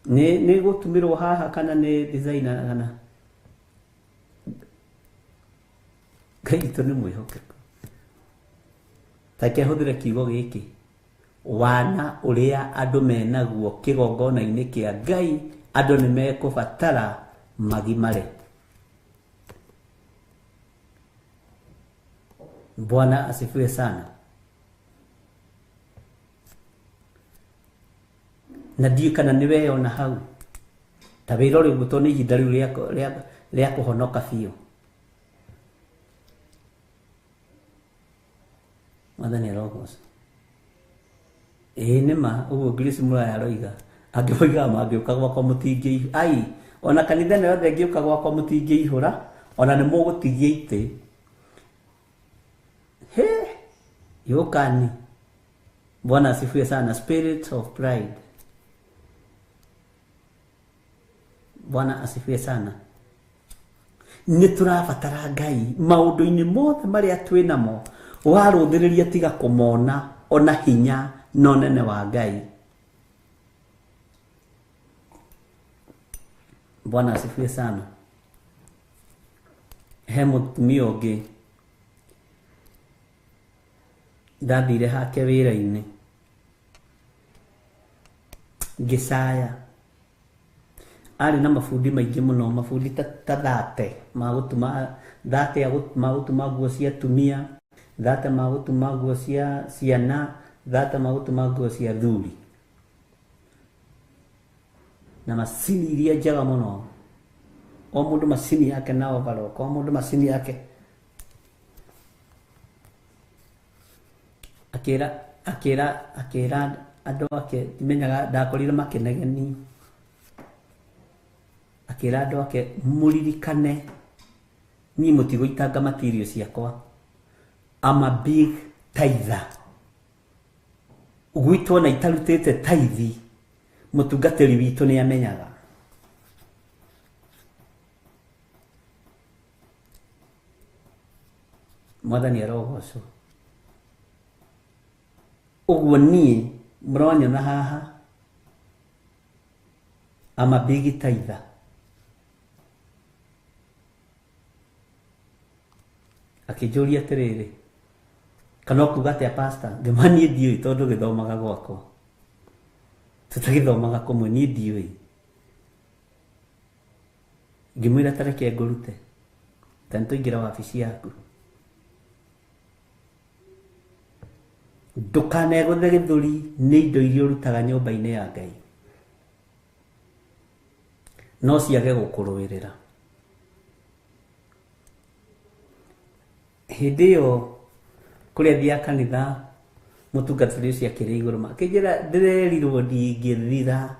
Nĩ gũtumĩrwo haha kana nĩ designer kana? Ngai witũ nĩ mwĩhokeku. Ta reke hũthĩre kiugo gĩkĩ, wana ũrĩa andũ menaguo kĩgongona-inĩ kĩa Ngai, andũ nĩ mekũbatara magimare. Bwana asifiwe sana. Na ndiũĩ kana nĩ weyona hau. Ta wĩrore ũguo tondũ nĩ ihinda rĩu rĩa kũhonoka biũ. Mwathani arogocwo. Ĩĩ nĩ ma, ũguo Grace Mũraya aroiga. Angĩ moigaga mangĩũka gwakwa mũtingĩihũra. Ai, ona kanitha ĩno yothe ĩngĩũka gwakwa mũtingĩihũra, ona nĩ mũgũtigia itĩ. He, yũkani. Bwana asifiwe sana. Spirit of pride. Bwana asifiwe sana. Nĩ tũrabatara Ngai maũndũ-inĩ mothe marĩa twĩ namo. Warũthĩrĩria tiga kũmona ona hinya na ũnene wa Ngai. Bwana asifiwe sana. He mũtumia ũngĩ ndathire hake wĩra-inĩ ngĩcaya. Arĩ na mabundi maingĩ mũno, mabundi ta thate ma gũtuma, thate ya ma gũtuma nguo cia atumia, thate ma gũtuma nguo cia ciana, thate ma gũtuma nguo cia athuri. Na macini iria njega mũno. O mũndũ macini yake na overlock, o mũndũ macini yake. Akĩra Andũ ake ndimenyaga ndakorire makĩnegeni, akĩra andũ ake mũririkane niĩ mũtigũitanga material ciakwa. I'm a big tither. Gwitũ ona itarutĩte taithi, mũtungatĩri witũ nĩ amenyaga. Mwathani arogocwo. Ũguo niĩ mũranyona haha, I'm a big tither. Akĩnjũria atĩrĩrĩ, kana ũkuga atĩa pastor? Ngĩmwĩra niĩ ndiũĩ tondũ gĩthomaga gwakwa, tũtagĩthomaga kũmwe, niĩ ndiũĩ. Ngĩmwĩra ta reke ngũrute, ta nĩtũingĩra wabici yaku. Ndũkanegũthe gĩthũri nĩ indo iria ũrutaga nyũmba-inĩ ya Ngai, no ciage gũkũrũĩrĩra. Hĩndĩ ĩyo kũrĩa thiaga kanitha, mũtungatĩri ũcio akĩrĩ igũrũ akĩnjĩra ndĩrerirwo ndingĩthira,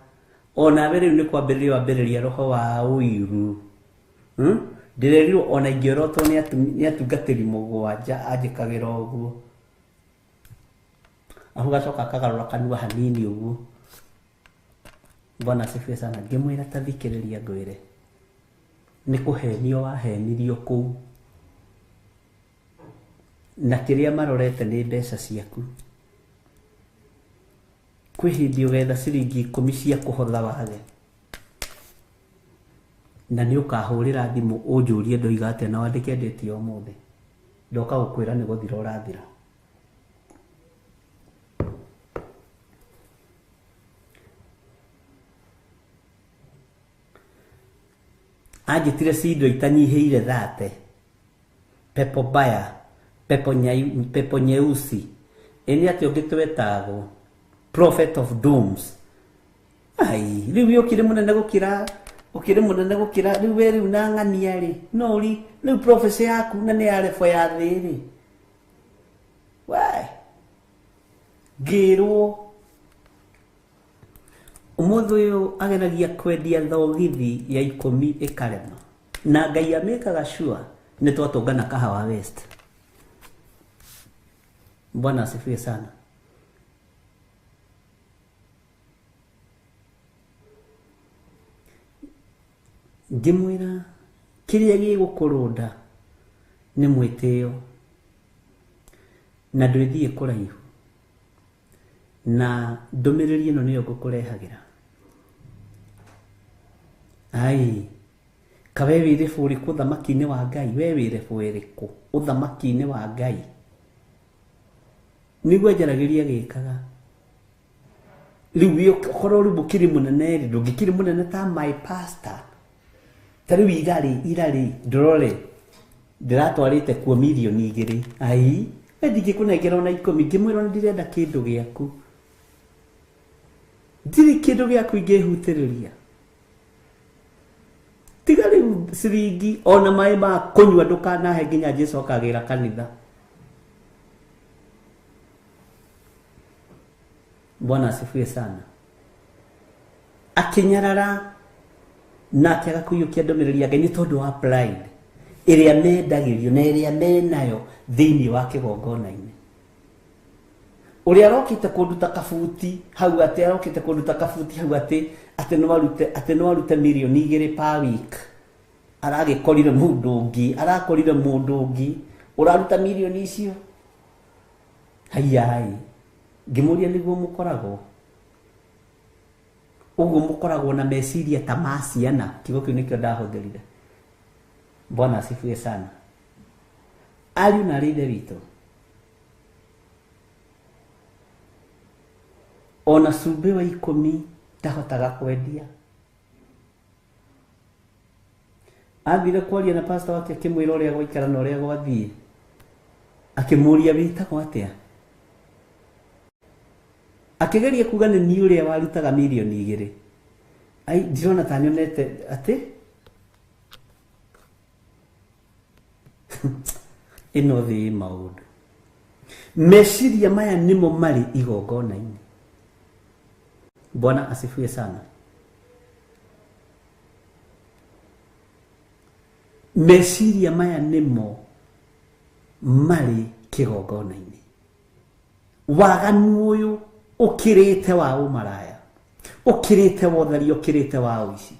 onawe rĩu nĩ kwambĩrĩria wambĩrĩria roho wa ũiru. Ndĩrerirwo ona ingĩorotwo nĩ atungatĩri mũgwanja anjĩkagĩra ũguo. Ahu gacoka akagarũra kanua hanini ũguo. Bwana asifiwe sana. Ngĩmwĩra ta thikĩrĩria ngwĩre, nĩ kũhenio wahenirio kũu, na kĩrĩa marorete nĩ mbeca ciaku. Kwĩ hĩndĩ ũgetha ciringi 10 cia kũhotha wage, na nĩ ũkahũrĩra thimũ ũnjũrie ndoiga atĩa na wandĩke ndĩti ya ũmũthĩ. Ndoka gũkwĩra nĩ gũthira ũrathira. Anjĩtire cindo itanyihĩire thate, pepo baya, pepo nyai, pepo nyeusi, ĩ nĩ atĩa ũngĩ twetagwo prophet of dooms. Ai, rĩu we ũkĩrĩ mũnene gũkĩra, ũkĩrĩ mũnene gũkĩra, rĩu we rĩu na ng'ania rĩ, no ũri, rĩu prophecy yaku na nĩ ya level ya thĩ rĩ. We, ngĩrwo ũmũthĩ ũyũ ageragia kwendia thogithi ya 10 ĩkarema, na Ngai amĩkaga sure nĩ twatũngana Kahawa West. Bwana asifiwe sana. Ngĩmwĩra kĩrĩa gĩgũkũrũnda nĩ mwĩtĩo, na ndwĩthiĩ kũraihu, na ndũmĩrĩri ĩno nĩyo ngũkũrehagĩra. Ai, ka we wĩ rĩbũ ũrĩkũ ũthamaki-inĩ wa Ngai? We wĩ rĩbũ ĩrĩkũ ũthamaki-inĩ wa Ngai? Nĩguo njaragĩria gĩkaga. Rĩu wĩ ũkorwo rĩu ũkĩrĩ mũnene rĩ, ndũngĩkĩrĩ mũnene ta my pastor. Ta rĩu irarĩ, irarĩ, ndũrore, ndĩratwarĩte kuo mirioni 2. Ai, we ndingĩkũnengera ona 10, ngĩmwĩra ona ndirenda kĩndũ gĩaku. Ndirĩ kĩndũ gĩaku ingĩhutĩrĩria. Tiga rĩu ciringi ona maĩ ma kũnyua ndũkanahe nginya Jesũ akagĩra kanitha. Bwana asifiwe sana. Akinyarara na akĩaga kũiyũkia ndũmĩrĩri ya Ngai nĩ tondũ wa pride ĩrĩa mendagĩrio na ĩrĩa menayo thĩinĩ wa kĩgongona-inĩ. Ũrĩa arokĩte kũnduta kabuti hau atĩ, arokĩte kũnduta kabuti hau atĩ, atĩ no arute, atĩ no arute mirioni 2 per week. Aragĩkorire mũndũ ũngĩ, arakorire mũndũ ũngĩ ũraruta mirioni icio. Haiai, ngĩmũria nĩguo mũkoragwo ũguo, mũkoragwo na meciria ta ma ciana. Kiugo kĩu nĩkĩo ndahũthĩrire. Bwana asifiwe sana. Ariũ na arĩ ithe witũ, ona cumbĩ wa 10 ndahotaga kwendia. Athire kwaria na pastor wake akĩmwĩra ũrĩa gwaikara na ũrĩa gwathiĩ, akĩmũria wĩtagwo atĩa, akĩgeria kuga nĩ niĩ ũrĩa warutaga mirioni 2. Ai, ndirona ta nyonete atĩ ĩno thĩ ĩ maũndũ. Meciria maya nĩmo marĩ igongona-inĩ. Bwana asifiwe sana. Meciria maya nĩmo marĩ kĩgongona-inĩ. Waganu ũyũ ũkĩrĩte wa ũmaraya, ũkĩrĩte wa ũtharia, ũkĩrĩte wa ũici,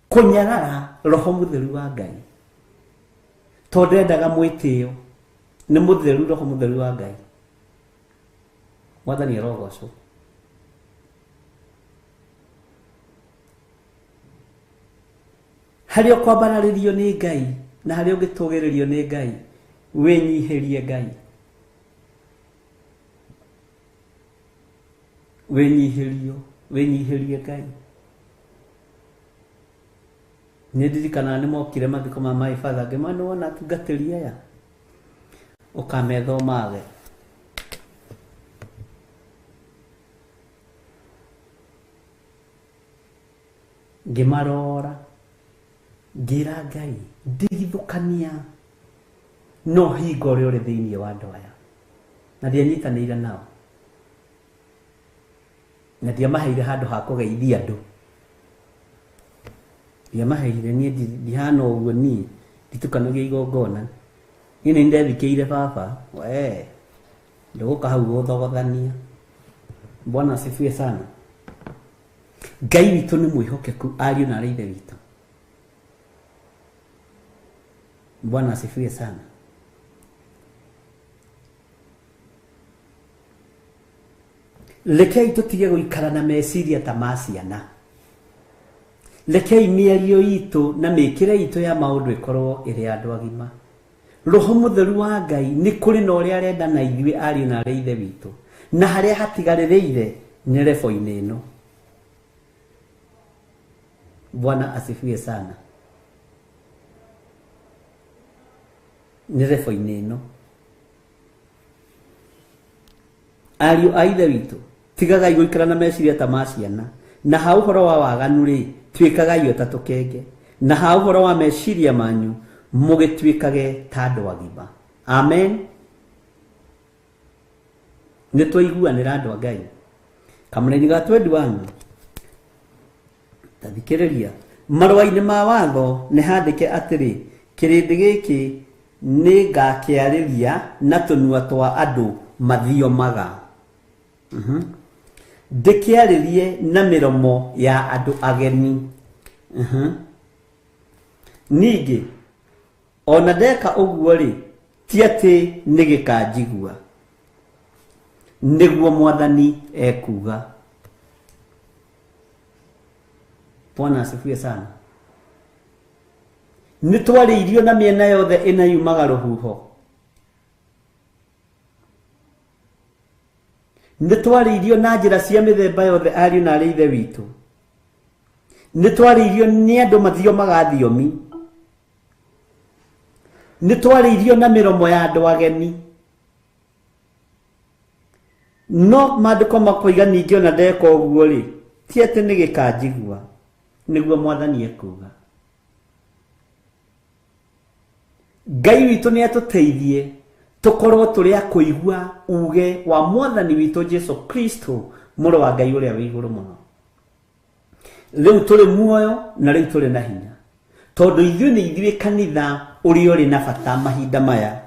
kũnyarara roho mũtheru wa Ngai, tondũ endaga mwĩtĩo nĩ mũtheru, roho mũtheru wa Ngai. Mwathani arogocwo. Harĩa ũkwambararĩrio nĩ Ngai na harĩa ũngĩtũgĩrĩrio nĩ Ngai, wĩnyihĩrie Ngai, wĩnyihĩrio, wĩnyihĩrie Ngai. Nĩ ndirikanaga nĩ mokire mathiko ma my father, ngĩmona nĩ wona atungatĩri aya, ũkametha ũmage. Ngĩmarora, ngĩra Ngai, ndigithũkania no hingo ũrĩa ũrĩ thĩinĩ wa andũ aya, na ndianyitanĩire nao, na ndiamaheire handũ ha kũgeithia andũ, ndiamaheire niĩ ndihana ũguo, niĩ nditukanagia igongona, niĩ nĩ ndethikĩire baba, we ndũgũka hau gũthogothania. Bwana asifiwe sana. Ngai witũ nĩ mwĩhokeku, ariũ na arĩ ithe witũ. Bwana asifiwe sana. Rekei tũtige gũikara na meciria ta ma ciana. Rekei mĩario itũ na mĩkĩre itũ ya maũndũ ĩkorwo ĩrĩ ya andũ agima. Roho mũtheru wa Ngai nĩ kũrĩ na ũrĩa arenda na ithuĩ ariũ na arĩ ithe witũ, na harĩa hatigarĩrĩire nĩ rebo-inĩ ĩno. Bwana asifiwe sana. Nĩ rebo-inĩ ĩno. Ariũ a ithe witũ, tigagai gũikara na meciria ta ma ciana, na ha ũhoro wa waganu rĩ, tuĩkagai o ta tũkenge, na ha ũhoro wa meciria manyu mũgĩtuĩkage ta andũ agima. Amen. Nĩ twaiguanĩra andũ a Ngai. Kamũraini ga 21, ta thikĩrĩria. Marũa-inĩ ma watho nĩ handĩke atĩrĩ, kĩrĩndĩ gĩkĩ nĩ ngakĩarĩria na tũnua twa andũ mathiomaga, ndĩkĩarĩrie na mĩromo ya andũ ageni. Ningĩ ona ndeka ũguo rĩ, ti atĩ nĩ gĩkanjigua, nĩguo Mwathani ekuuga. Bwana asifiwe sana. Nĩ twarĩirio na mĩena yothe ĩna yumaga rũhuho, nĩ twarĩirio na njĩra cia mĩthemba yothe, ariũ na arĩ ithe witũ. Nĩ twarĩirio nĩ andũ mathiomaga thiomi, nĩ twarĩirio na mĩromo ya andũ ageni. No maandĩko makoiga ningĩ ona ndeka ũguo rĩ, ti atĩ nĩ gĩkanjigua, nĩguo Mwathani ekuuga. Ngai witũ nĩ atũteithie tũkorwo tũrĩ a kũigua uge wa Mwathani witũ Jesu Kristo, mũrũ wa Ngai ũrĩa wĩ igũrũ mũno. Rĩu tũrĩ muoyo na rĩu tũrĩ na hinya, tondũ ithuĩ nĩ ithuĩ kanitha ũrĩa ũrĩ na bata mahinda maya.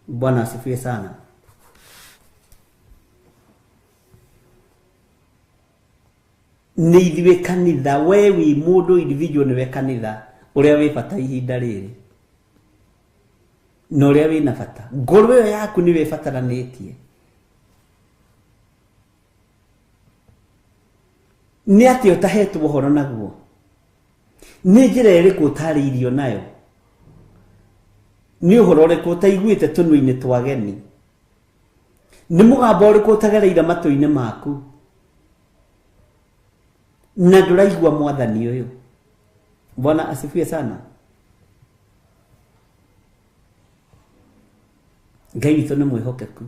Bwana asifiwe sana. Nĩ ithuĩ kanitha, we wĩ mũndũ individual nĩwe kanitha ũrĩa wĩ bata ihinda rĩrĩ, na ũrĩa wĩna bata. Ngoro ĩyo yaku nĩwe ĩbataranĩtie. Nĩ atĩa ũtahetwo ũhoro naguo? Nĩ njĩra ĩrĩkũ ũtarĩirio nayo? Nĩ ũhoro ũrĩkũ ũtaiguĩte tũnua-inĩ twa ageni? Nĩ mũgambo ũrĩkũ ũtagereire matũ-inĩ maku na ndũraigua Mwathani ũyũ? Bwana asifiwe sana. Ngai witũ nĩ mwĩhokeku,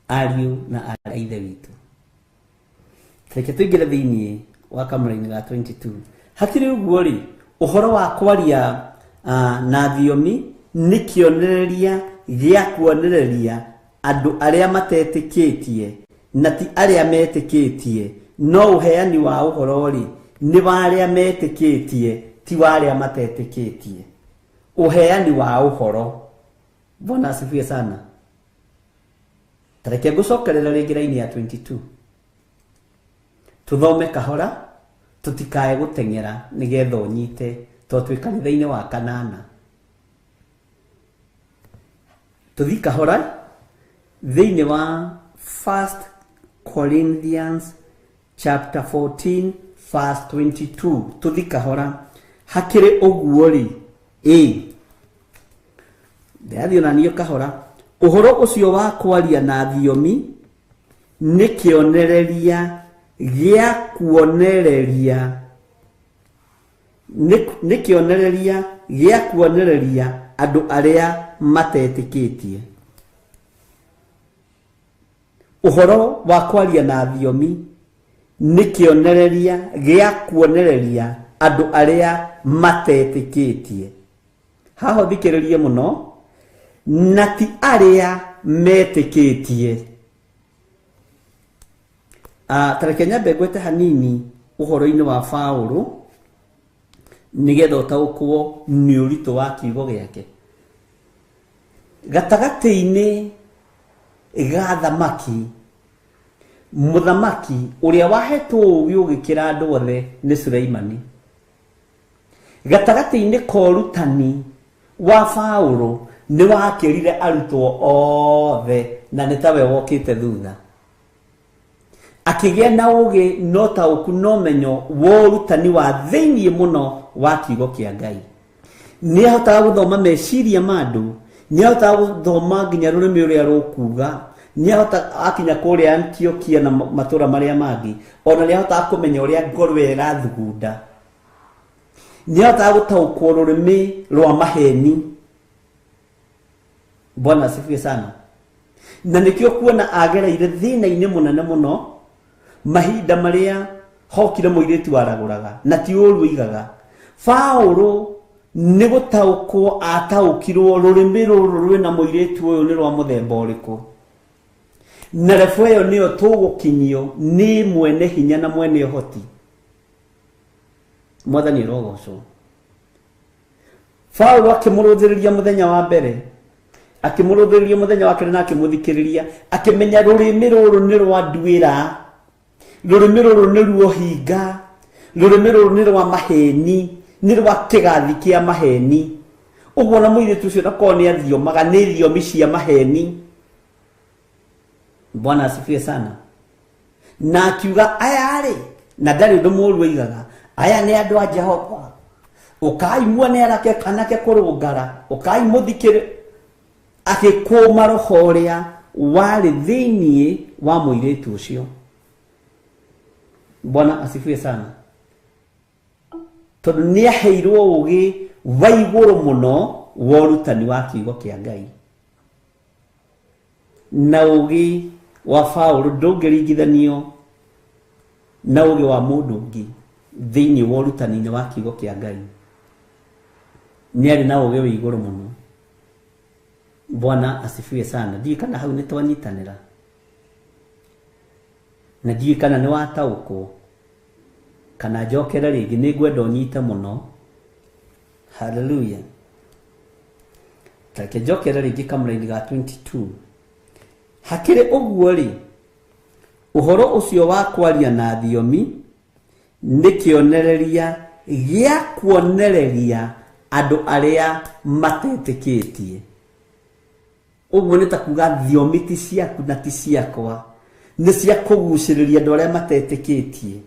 ariũ na aarĩ a ithe witũ. Reke tũingĩre thĩinĩ wa kamũraini ga 22. Hakĩrĩ ũguo rĩ, ũhoro wa kwaria na thiomi nĩ kĩonereria gĩa kuonereria Andũ arĩa matetĩkĩtie na ti arĩa metĩkĩtie, no ũheani wa ũhoro-rĩ, nĩ wa arĩa metĩkĩtie, ti wa arĩa matetĩkĩtie. Ũheani wa ũhoro. Bwana asifiwe sana. Tareke ngũcokerera rĩngĩ raini ya 22. Tũthome kahora, tũtikae gũteng'era nĩgetha ũnyite, tondũ twĩ kanitha-inĩ wa kanana. Tũthiĩ kahora thĩinĩ wa 1 Corinthians chapter 14 verse 22. Tũthiĩ kahora. Hakĩrĩ ũguo-rĩ, ĩ ndĩrathiĩ onaniĩ kahora. Ũhoro ũcio wa kwaria na thiomi nĩ kĩonereria gĩa kuonereria, nĩ kĩonereria gĩa kuonereria andũ arĩa matetĩkĩtie. Ũhoro wa kwaria na thiomi nĩ kĩonereria gĩa kuonereria andũ arĩa matetĩkĩtie. Haha ũthikĩrĩrie mũno, na ti arĩa metĩkĩtie. Tareke nyambe ngwete hanini ũhoro-inĩ wa Paũlũ nĩgetha ũtaũkwo nĩ ũritũ wa kiugo gĩake. Gatagatĩ-inĩ ga thamaki, mũthamaki ũrĩa wahetwo ũũgĩ ũgĩkĩra andũ othe nĩ Suleimani. Gatagatĩ-inĩ ka ũrutani wa Paũlũ nĩ wakĩrire arutwo othe na nĩ tawe wokĩte thutha. Akĩgĩa na ũũgĩ na ũtaũku na ũmenyo wa ũrutani wa thĩinĩ mũno wa kiugo kĩa Ngai. Nĩ ahotaga gũthoma meciria ma andũ, nĩ ahotaga gũthoma nginya rũrĩmĩ ũrĩa rũkuga, nĩ ahotaga akinya kũrĩa Antiokia na matũra marĩa mangĩ, ona nĩ ahotaga kũmenya ũrĩa ngoro ĩrĩa ĩrathugunda. Nĩ ahotaga gũtaũkwo rũrĩmĩ rwa maheni. Bwana asifiwe sana. Na nĩkĩo kuona agereire thĩna-inĩ mũnene mũno mahinda marĩa hokire mũirĩtu waragũraga na ti ũru oigaga. Paũlũ nĩ gũtaũkwo ataũkirwo rũrĩmĩ rũrũ rwĩna mũirĩtu ũyũ nĩ rwa mũthemba ũrĩkũ, na rebo ĩyo nĩyo tũgũkinyio nĩ mwene hinya na mwene ũhoti. Mwathani arogocwo. Paũlũ akĩmũrũthĩrĩria mũthenya wa mbere, akĩmũrũthĩrĩria mũthenya wa kerĩ na akĩmũthikĩrĩria, akĩmenya rũrĩmĩ rũrũ nĩ rwa nduĩra, rũrĩmĩ rũrũ nĩ ruohinga, rũrĩmĩ rũrũ nĩ rwa maheni, nĩ rwa kĩgathi kĩa maheni. Ũguo na mũirĩtu ũcio na korwo nĩ athiomaga nĩ thiomi cia maheni. Bwana asifiwe sana. Na akiuga aya rĩ, na ndarĩ ũndũ mũũru oigaga, aya nĩ andũ a Jehova, ũkai muone anake kũrũngara, ũkai mũthikĩrĩ. Akĩkũma roho ũrĩa warĩ thĩinĩ wa mũirĩtu ũcio. Bwana asifiwe sana. Tondũ nĩ aheirwo ũũgĩ wa igũrũ mũno wa ũrutani wa kiugo kĩa Ngai. Na ũũgĩ wa Paũlũ ndũngĩringithanio na ũũgĩ wa mũndũ ũngĩ thĩinĩ wa ũrutani-inĩ wa kiugo kĩa Ngai. Nĩ arĩ na ũũgĩ wĩ igũrũ mũno. Bwana asifiwe sana. Ndiũĩ kana hau nĩ twanyitanĩra, na ndiũĩ kana nĩ wataũkwo, kana njokere rĩngĩ. Nĩ ngwenda ũnyite mũno. Hallelujah. Tareke njokere rĩngĩ kamũraini ga 22. Hakĩrĩ ũguo rĩ, ũhoro ũcio wa kwaria na thiomi nĩ kĩonereria gĩa kuonereria andũ arĩa matetĩkĩtie. Ũguo nĩ ta kuga thiomi ti ciaku na ti ciakwa, nĩ cia kũgucĩrĩria andũ arĩa matetĩkĩtie.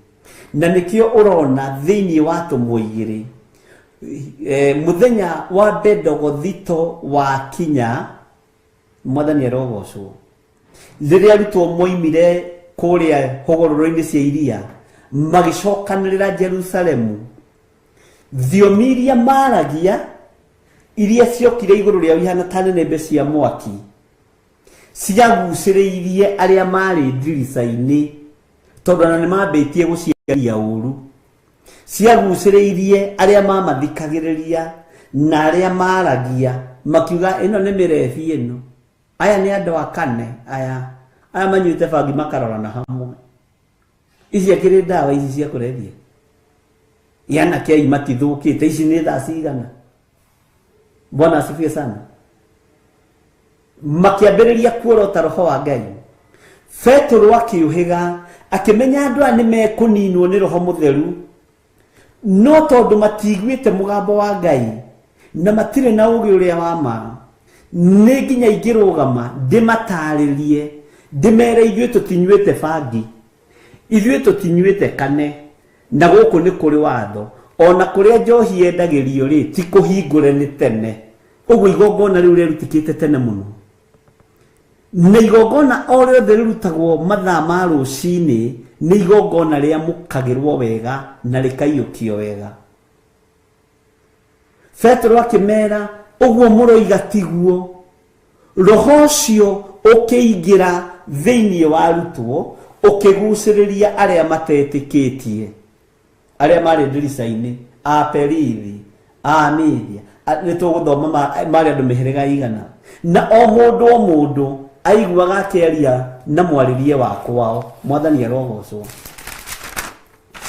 Na nĩkĩo ũrona thĩinĩ wa tũmwo igĩrĩ, mũthenya wa Bendegothito wakinya, Mwathani arogocwo, rĩrĩa arutwo moimire kũrĩa hũgũrũrũ-inĩ cia iria magĩcokanĩrĩra Jerusalemu, thiomi iria maragia iria ciokire igũrũ rĩao ihana ta nĩnĩmbĩ cia mwaki ciagucĩrĩirie arĩa marĩ ndirica-inĩ, tondũ ona nĩ mambĩtie gũciaria ũru. Ciagucĩrĩirie arĩa mamathikagĩrĩria na arĩa maragia, makiuga ĩno nĩ mĩrebi ĩno. Aya nĩ andũ a kane aya aya manyuĩte bangi makarorana hamwe. Ici akĩrĩ ndawa ici cia kũrebia. Anake ai matithũkĩte, ici nĩ thaa cigana? Bwana asifiwe sana. Makĩambĩrĩria kuorota roho wa Ngai. Petero akĩũhĩga akĩmenya andũ aya nĩ mekũninwo nĩ roho mũtheru, no tondũ matiguĩte mũgambo wa Ngai na matirĩ na ũũgĩ ũrĩa wa ma, nĩ nginya ingĩrũgama ndĩmatarĩrie, ndĩmere ithuĩ tũtinyuĩte bangi, ithuĩ tũtinyuĩte kane, na gũkũ nĩ kũrĩ watho, ona kũrĩa njohi yendagĩrio rĩ ti kũhingũre nĩ tene. Ũguo igongona rĩu rĩrutĩkĩte tene mũno, na igongona o rĩothe rĩrutagwo mathaa ma rũcinĩ nĩ igongona rĩamũkagĩrwo wega na rĩkaiyũkio wega. Petero akĩmera ũguo mũroiga tiguo. Roho ũcio ũkĩingĩra thĩinĩ wa arutwo, ũkĩgucĩrĩria arĩa matetĩkĩtie, arĩa marĩ ndirica-inĩ, a Perithi, a Media, nĩ tũgũthoma marĩ andũ mĩhĩrĩga igana, na o mũndũ o mũndũ aiguaga akĩaria na mwarĩrie wa kwao. Mwathani arogocwo.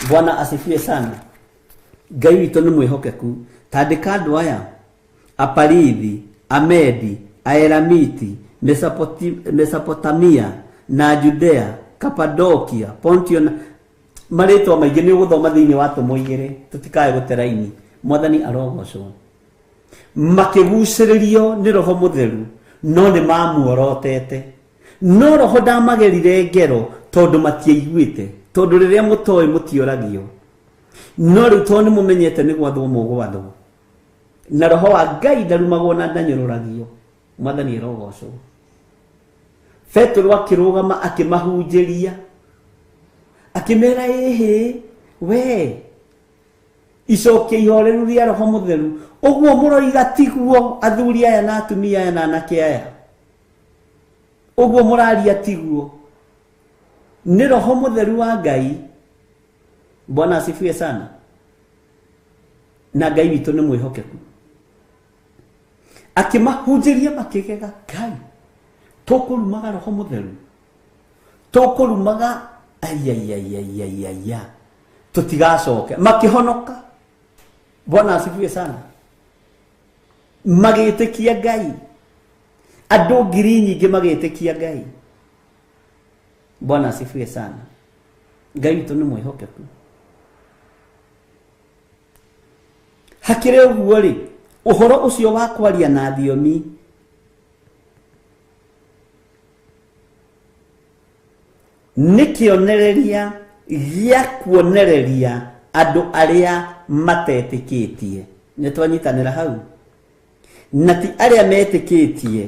Bwana asifiwe sana. Ngai witũ nĩ mwĩhokeku. Tandĩka andũ aya: Aparithi, Amedi, Aelamiti, Mesopotamia na Judea, Kapadokia, Pontio na marĩtwa maingĩ nĩ ũgũthoma thĩinĩ wa tũmũ igĩrĩ, tũtikae gũteraini. Mwathani arogocwo. Makĩgucĩrĩrio nĩ roho mũtheru, no nĩ mamuorotete, no roho ndamagerire ngero tondũ matiaiguĩte, tondũ rĩrĩa mũtoĩ mũtioragio, no rĩu tondũ nĩ mũmenyete nĩ gwathwo mũgwathwo, na roho wa Ngai ndarumagwo na ndanyũrũragio. Mwathani arogocwo. Petero akĩrũgama akĩmahunjĩria, akĩmera ĩhĩ we icokia ihoreru rĩa roho mũtheru, ũguo mũroiga tiguo, athuri aya na atumia aya na anake aya, ũguo mũraria tiguo, nĩ roho mũtheru wa Ngai. Bwana asifiwe sana. Na Ngai witũ nĩ mwĩhokeku. Akĩmahunjĩria makĩgega, Ngai tũkũrumaga roho mũtheru, tũkũrumaga aiaiaiaiaia, tũtigacoke. Makĩhonoka. Bwana asifiwe sana. Magĩtĩkia Ngai, andũ ngiri nyingĩ magĩtĩkia Ngai. Bwana asifiwe sana. Ngai witũ nĩ mwĩhokeku. Hakĩrĩ ũguo rĩ, ũhoro ũcio wa kwaria na thiomi nĩ kĩonereria gĩa kuonereria andũ arĩa matetĩkĩtie. Nĩ twanyitanĩra hau, na ti arĩa metĩkĩtie,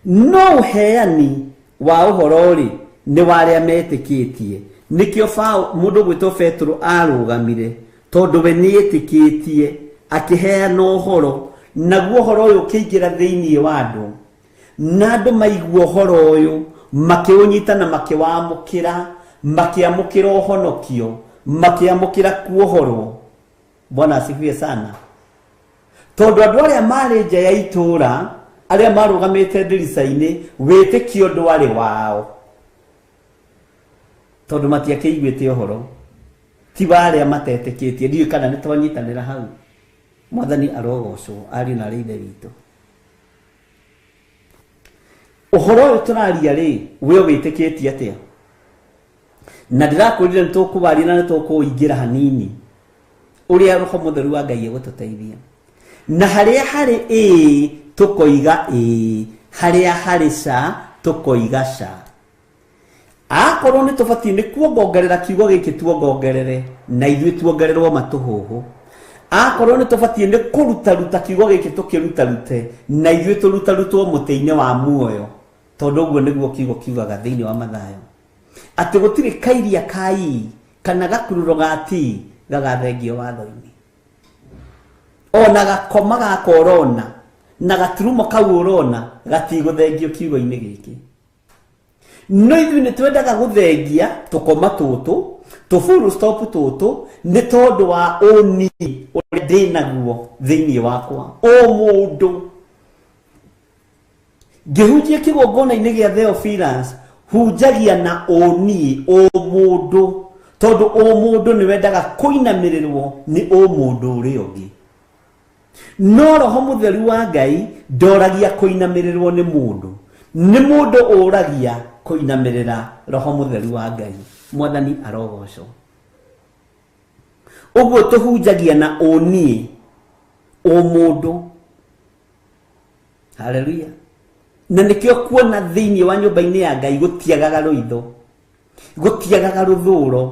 no ũheani wa ũhoro rĩ nĩ wa arĩa metĩkĩtie. Nĩkĩo mũndũ gwĩtwo Petero arũgamire, tondũ we nĩetĩkĩtie, akĩheana ũhoro, naguo ũhoro ũyũ ũkĩingĩra thĩinĩ wa andũ, na andũ maigua ũhoro ũyũ makĩũnyita na makĩwamũkĩra, makĩamũkĩra ũhonokio, makĩamũkĩra kuohorwo. Bwana asifiwe sana. Tondũ andũ arĩa marĩ nja ya itũũra, arĩa marũgamĩte ndirica-inĩ, wĩtĩkio ndwarĩ wao, tondũ matiakĩiguĩte ũhoro, ti wa arĩa matetĩkĩtie. Ndiũĩ kana nĩ twanyitanĩra hau. Mwathani arogocwo, ariũ na arĩ ithe witũ. Ũhoro ũyũ tũraria rĩ, we ũwĩtĩkĩtie atĩa? Na ndĩrakwĩrire nĩ tũkũwaria na nĩ tũkũingĩra hanini ũrĩa roho mũtheru wa Ngai egũtũteithia. Na harĩa harĩ ĩĩ tũkoiga ĩĩ, harĩa harĩ ca tũkoiga ca. Akorwo nĩ tũbatiĩ nĩ kuongongerera kiugo gĩkĩ tuongongerere, na ithuĩ tuongererwo matũhũhũ. Akorwo nĩ tũbatiĩ nĩ kũrutaruta kiugo gĩkĩ tũkĩrutarute, na ithuĩ tũrutarutwo mũtĩ-inĩ wa muoyo, tondũ ũguo nĩguo kiugo kiugaga thĩinĩ wa Mathayo, atĩ gũtirĩ kairia ka ii kana gakururo ga ti gagathengio watho-inĩ, ona gakoma gaka ũrona na gaturumo kau ũrona gatigũthengio kiugo-inĩ gĩkĩ. No ithuĩ nĩ twendaga gũthengia tũkoma tũtũ, tũ full stop tũtũ, nĩ tondũ wa ũni ũrĩa ndĩnaguo thĩinĩ wakwa o mũndũ. Ngĩhunjia kĩgongona-inĩ gĩa Theophilus hunjagia na ũniĩ ũmũndũ, tondũ ũmũndũ nĩ wendaga kũinamĩrĩrwo nĩ ũmũndũ ũrĩa ũngĩ. No roho mũtheru wa Ngai ndoragia kũinamĩrĩrwo nĩ mũndũ, nĩ mũndũ ũragia kũinamĩrĩra roho mũtheru wa Ngai. Mwathani arogocwo. Ũguo tũhunjagia na ũniĩ ũmũndũ. Haleluya. Na nĩkĩo kuona thĩinĩ wa nyũmba-inĩ ya Ngai gũtiagaga rũitho, gũtiagaga rũthũro,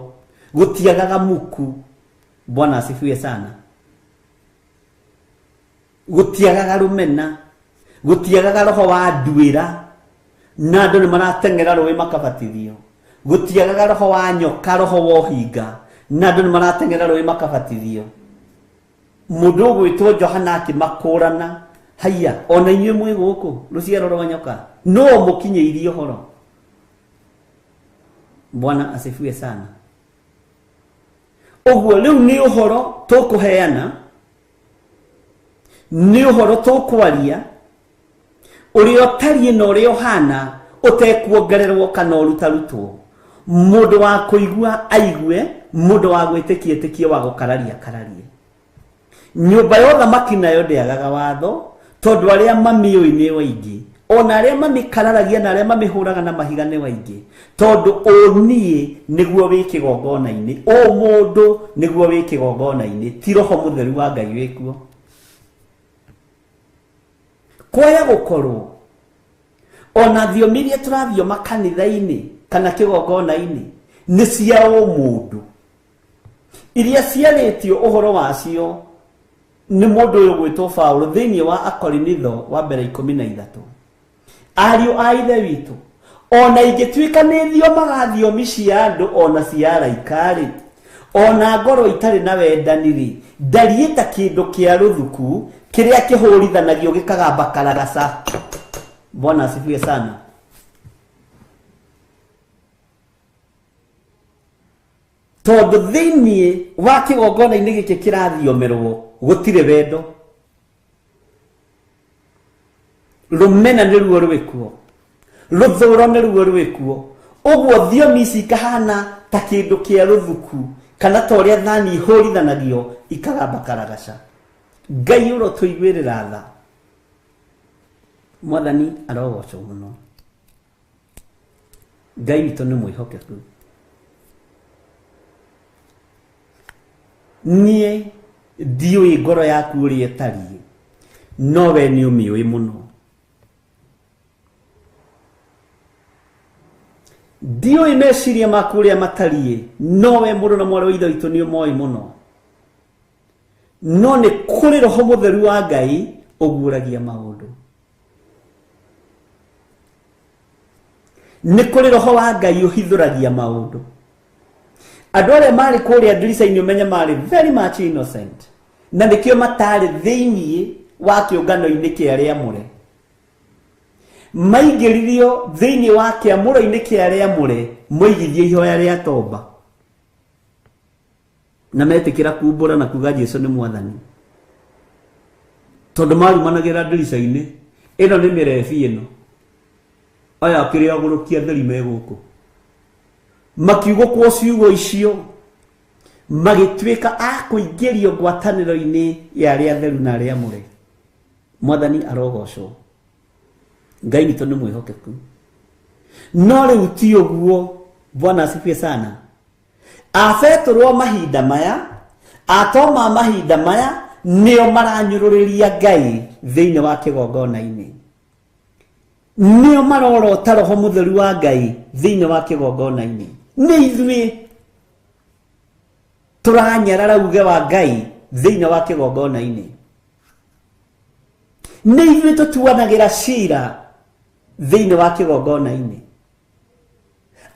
gũtiagaga muku. Bwana asifiwe sana. Gũtiagaga rũmena, gũtiagaga roho wa nduĩra, na andũ nĩ marateng'era rũĩ makabatithio. Gũtiagaga roho wa nyoka, roho wa ũhinga, na andũ nĩ marateng'era rũĩ makabatithio. Mũndũ ũgwĩtwo Johana akĩmakũrana, haiya, ona inyuĩ mwĩ gũkũ rũciaro rwa nyoka, no mũkinyĩirie ũhoro. Bwana asifiwe sana. Ũguo rĩu nĩ ũhoro tũkũheana, nĩ ũhoro tũkwaria, ũrĩa ũtariĩ na ũrĩa ũhana, ũtekuongererwo kana ũrutarutwo. Mũndũ wa kũigua aigue, mũndũ wa gwĩtĩkia ĩtĩkie, wa gũkararia akararie. Nyũmba ya ũthamaki nayo ndĩagaga watho, tondũ arĩa mamĩũĩ nĩ waingĩ, ona arĩa mamĩkararagia na arĩa mamĩhũraga na mahiga nĩ waingĩ, tondũ ũniĩ nĩguo wĩ kĩgongona-inĩ, ũmũndũ nĩguo wĩ kĩgongona-inĩ, ti roho mũtheru wa Ngai wĩkuo. Kwaya gũkorwo ona thiomi iria tũrathioma kanitha-inĩ kana kĩgongona-inĩ nĩ cia ũmũndũ, iria ciarĩtio ũhoro wacio nĩ mũndũ ũyũ gwĩtwo Paũlũ thĩinĩ wa Akorinitho wa mbere 13. Ariũ a Ithe witũ, ona ingĩtuĩka nĩ thiomaga thiomi cia andũ ona cia araika-rĩ, ona ngorwo itarĩ na wendani-rĩ, ndariĩ ta kĩndũ kĩa rũthuku kĩrĩa kĩhũrithanagio gĩkagamba karagaca. Bwana asifiwe sana. Tondũ thĩinĩ wa kĩgongona-inĩ gĩkĩ kĩrathiomerwo gũtirĩ wendo, rũmena nĩruo rwĩkuo, rũthũro nĩruo rwĩkuo. Ũguo thiomi ici ikahana ta kĩndũ kĩa rũthuku kana ta ũrĩa thani ihũrithanagio ikagamba karagaca. Ngai ũrotũiguĩrĩra tha. Mwathani arogocwo mũno. Ngai witũ nĩ mwĩhokeku. Niĩ ndiũĩ ngoro yaku ũrĩa ĩtariĩ, no we nĩ ũmĩũĩ mũno. Ndiũĩ meciria maku ũrĩa matariĩ, no we mũrũ na mwarĩ wa Ithe witũ nĩ ũmoĩ mũno. No nĩ kũrĩ roho mũtheru wa Ngai ũguũragia maũndũ. Nĩ kũrĩ roho wa Ngai ũhithũragia maũndũ. Andũ arĩa marĩ kũrĩa ndirica-inĩ ũmenye marĩ very much innocent, na nĩkĩo matarĩ thĩinĩ wa kĩũngano-inĩ kĩa arĩa amũre. Maingĩririo thĩinĩ wa kĩamũro-inĩ kĩa arĩa amũre, moigithie ihoya rĩa tomba, na metĩkĩra kumbũra na kuga Jesũ nĩ Mwathani, tondũ marumanagĩra ndirica-inĩ. Ĩno nĩ mĩrebi ĩno, aya akĩrĩ agũrũkia theri me gũkũ, makiugũkwo ciugo icio, magĩtuĩka a kũingĩrio ngwatanĩro-inĩ ya arĩa atheru na arĩa amũre. Mwathani arogocwo. Ngai witũ nĩ mwĩhokeku. No rĩu ti ũguo. Bwana asifiwe sana. Abetũrwo mahinda maya, atoma mahinda maya, nĩo maranyũrũrĩria Ngai thĩinĩ wa kĩgongona-inĩ, nĩo marorota roho mũtheru wa Ngai thĩinĩ wa kĩgongona-inĩ. Nĩ ithuĩ tũranyarara uge wa Ngai thĩinĩ wa kĩgongona-inĩ, nĩ ithuĩ tũtuanagĩra cira thĩinĩ wa kĩgongona-inĩ.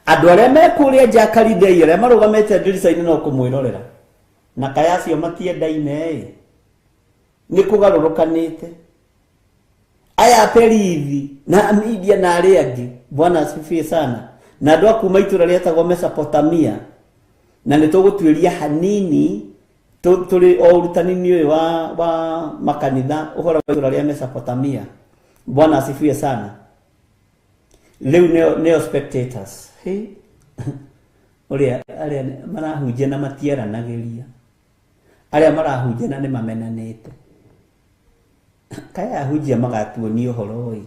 Andũ arĩa me kũrĩa nja Kalidei, arĩa marũgamĩte ndirica-inĩ no kũmwĩrorera, na kaya acio matiendaine-ĩ, nĩ kũgarũrũkanĩte. Aya Perithi na Amidia na arĩa angĩ, Bwana asifiwe sana, na andũ a kuma itũũra rĩetagwo Mesopotamia, na nĩ tũgũtuĩria hanini tũrĩ o ũrutani-inĩ ũyũ wa makanitha ũhoro wa itũũra rĩa Mesopotamia. Bwana asifiwe sana. Rĩu nĩo spectators. Hey. Ũrĩa arĩa marahunjia na matiaranagĩria, arĩa marahunjia na nĩ mamenanĩte, kaya ahunjia magatuonia ũhoro ĩ.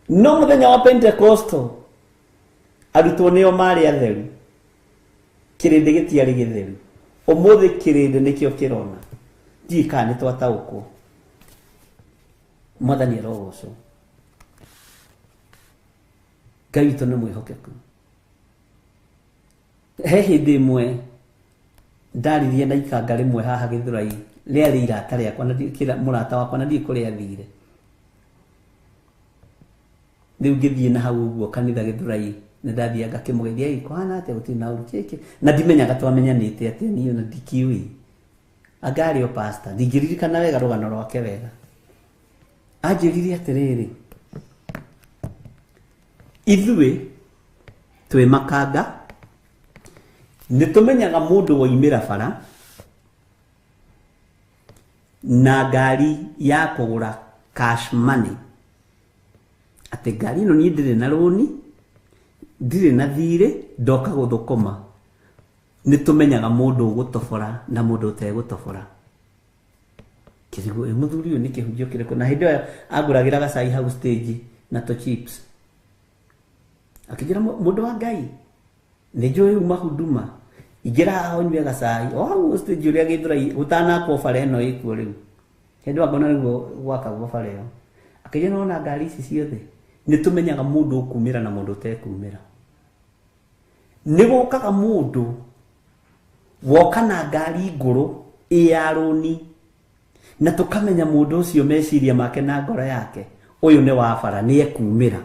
No mũthenya wa Pentecostal arutwo nĩo marĩ atheru, kĩrĩndĩ gĩtiarĩ gĩtheru. Ũmũthĩ kĩrĩndĩ nĩkĩo kĩrona. Ndiũĩ kana nĩ twataũkwo. Mwathani arogocwo. Ngai witũ nĩ mwĩhokeku. He hĩndĩ ĩmwe ndaririe na ikanga rĩmwe haha Gĩthũrai, rĩarĩ irata rĩakwa na mũrata wakwa na ndiũĩ kũrĩa athire. Rĩu ngĩthiĩ na hau ũguo kanitha Gĩthũrai, nĩ ndathiaga ngakĩmũgeithia, "Ĩ, kũhana atĩa, gũtirĩ na ũru kĩkĩ." Na ndimenyaga twamenyanĩte atĩa niĩ na ndikĩũĩ. Anga arĩ o pastor, ndingĩririkana wega rũgano rwake wega. Anjĩrire atĩrĩrĩ, ithuĩ twĩ makanga, nĩ tũmenyaga mũndũ woimĩra bara na ngari ya kũgũra cash money, atĩ ngari ĩno niĩ ndirĩ na rũni, ndirĩ na thirĩ, ndoka gũthũkũma. Nĩ tũmenyaga mũndũ ũgũtobora na mũndũ ũtegũtobora. Kĩrigwo, ĩ mũthuri ũyũ nĩ kĩhunjio kĩrĩkũ? Na hĩndĩ ĩyo angũragĩra gacai hau stage na tũ chips. Akĩnjĩra, mũndũ wa Ngai, nĩ njũĩ uma huduma, ingĩra haha ũnyue gacai o hau stage ũrĩa Gĩthũrai gũtanakwo bara ĩno ĩkuo rĩu. Hĩndĩ ĩyo ngona nĩguo gwakagwo bara ĩyo. Akĩnjĩra, nĩwona ngari ici ciothe, nĩ tũmenyaga mũndũ ũkumĩra na mũndũ ũtekumĩra. Nĩ gũkaga mũndũ woka na ngari ngũrũ ĩ ya rũni, na tũkamenya mũndũ ũcio meciria make na ngoro yake, ũyũ nĩ wa bara, nĩ ekumĩra.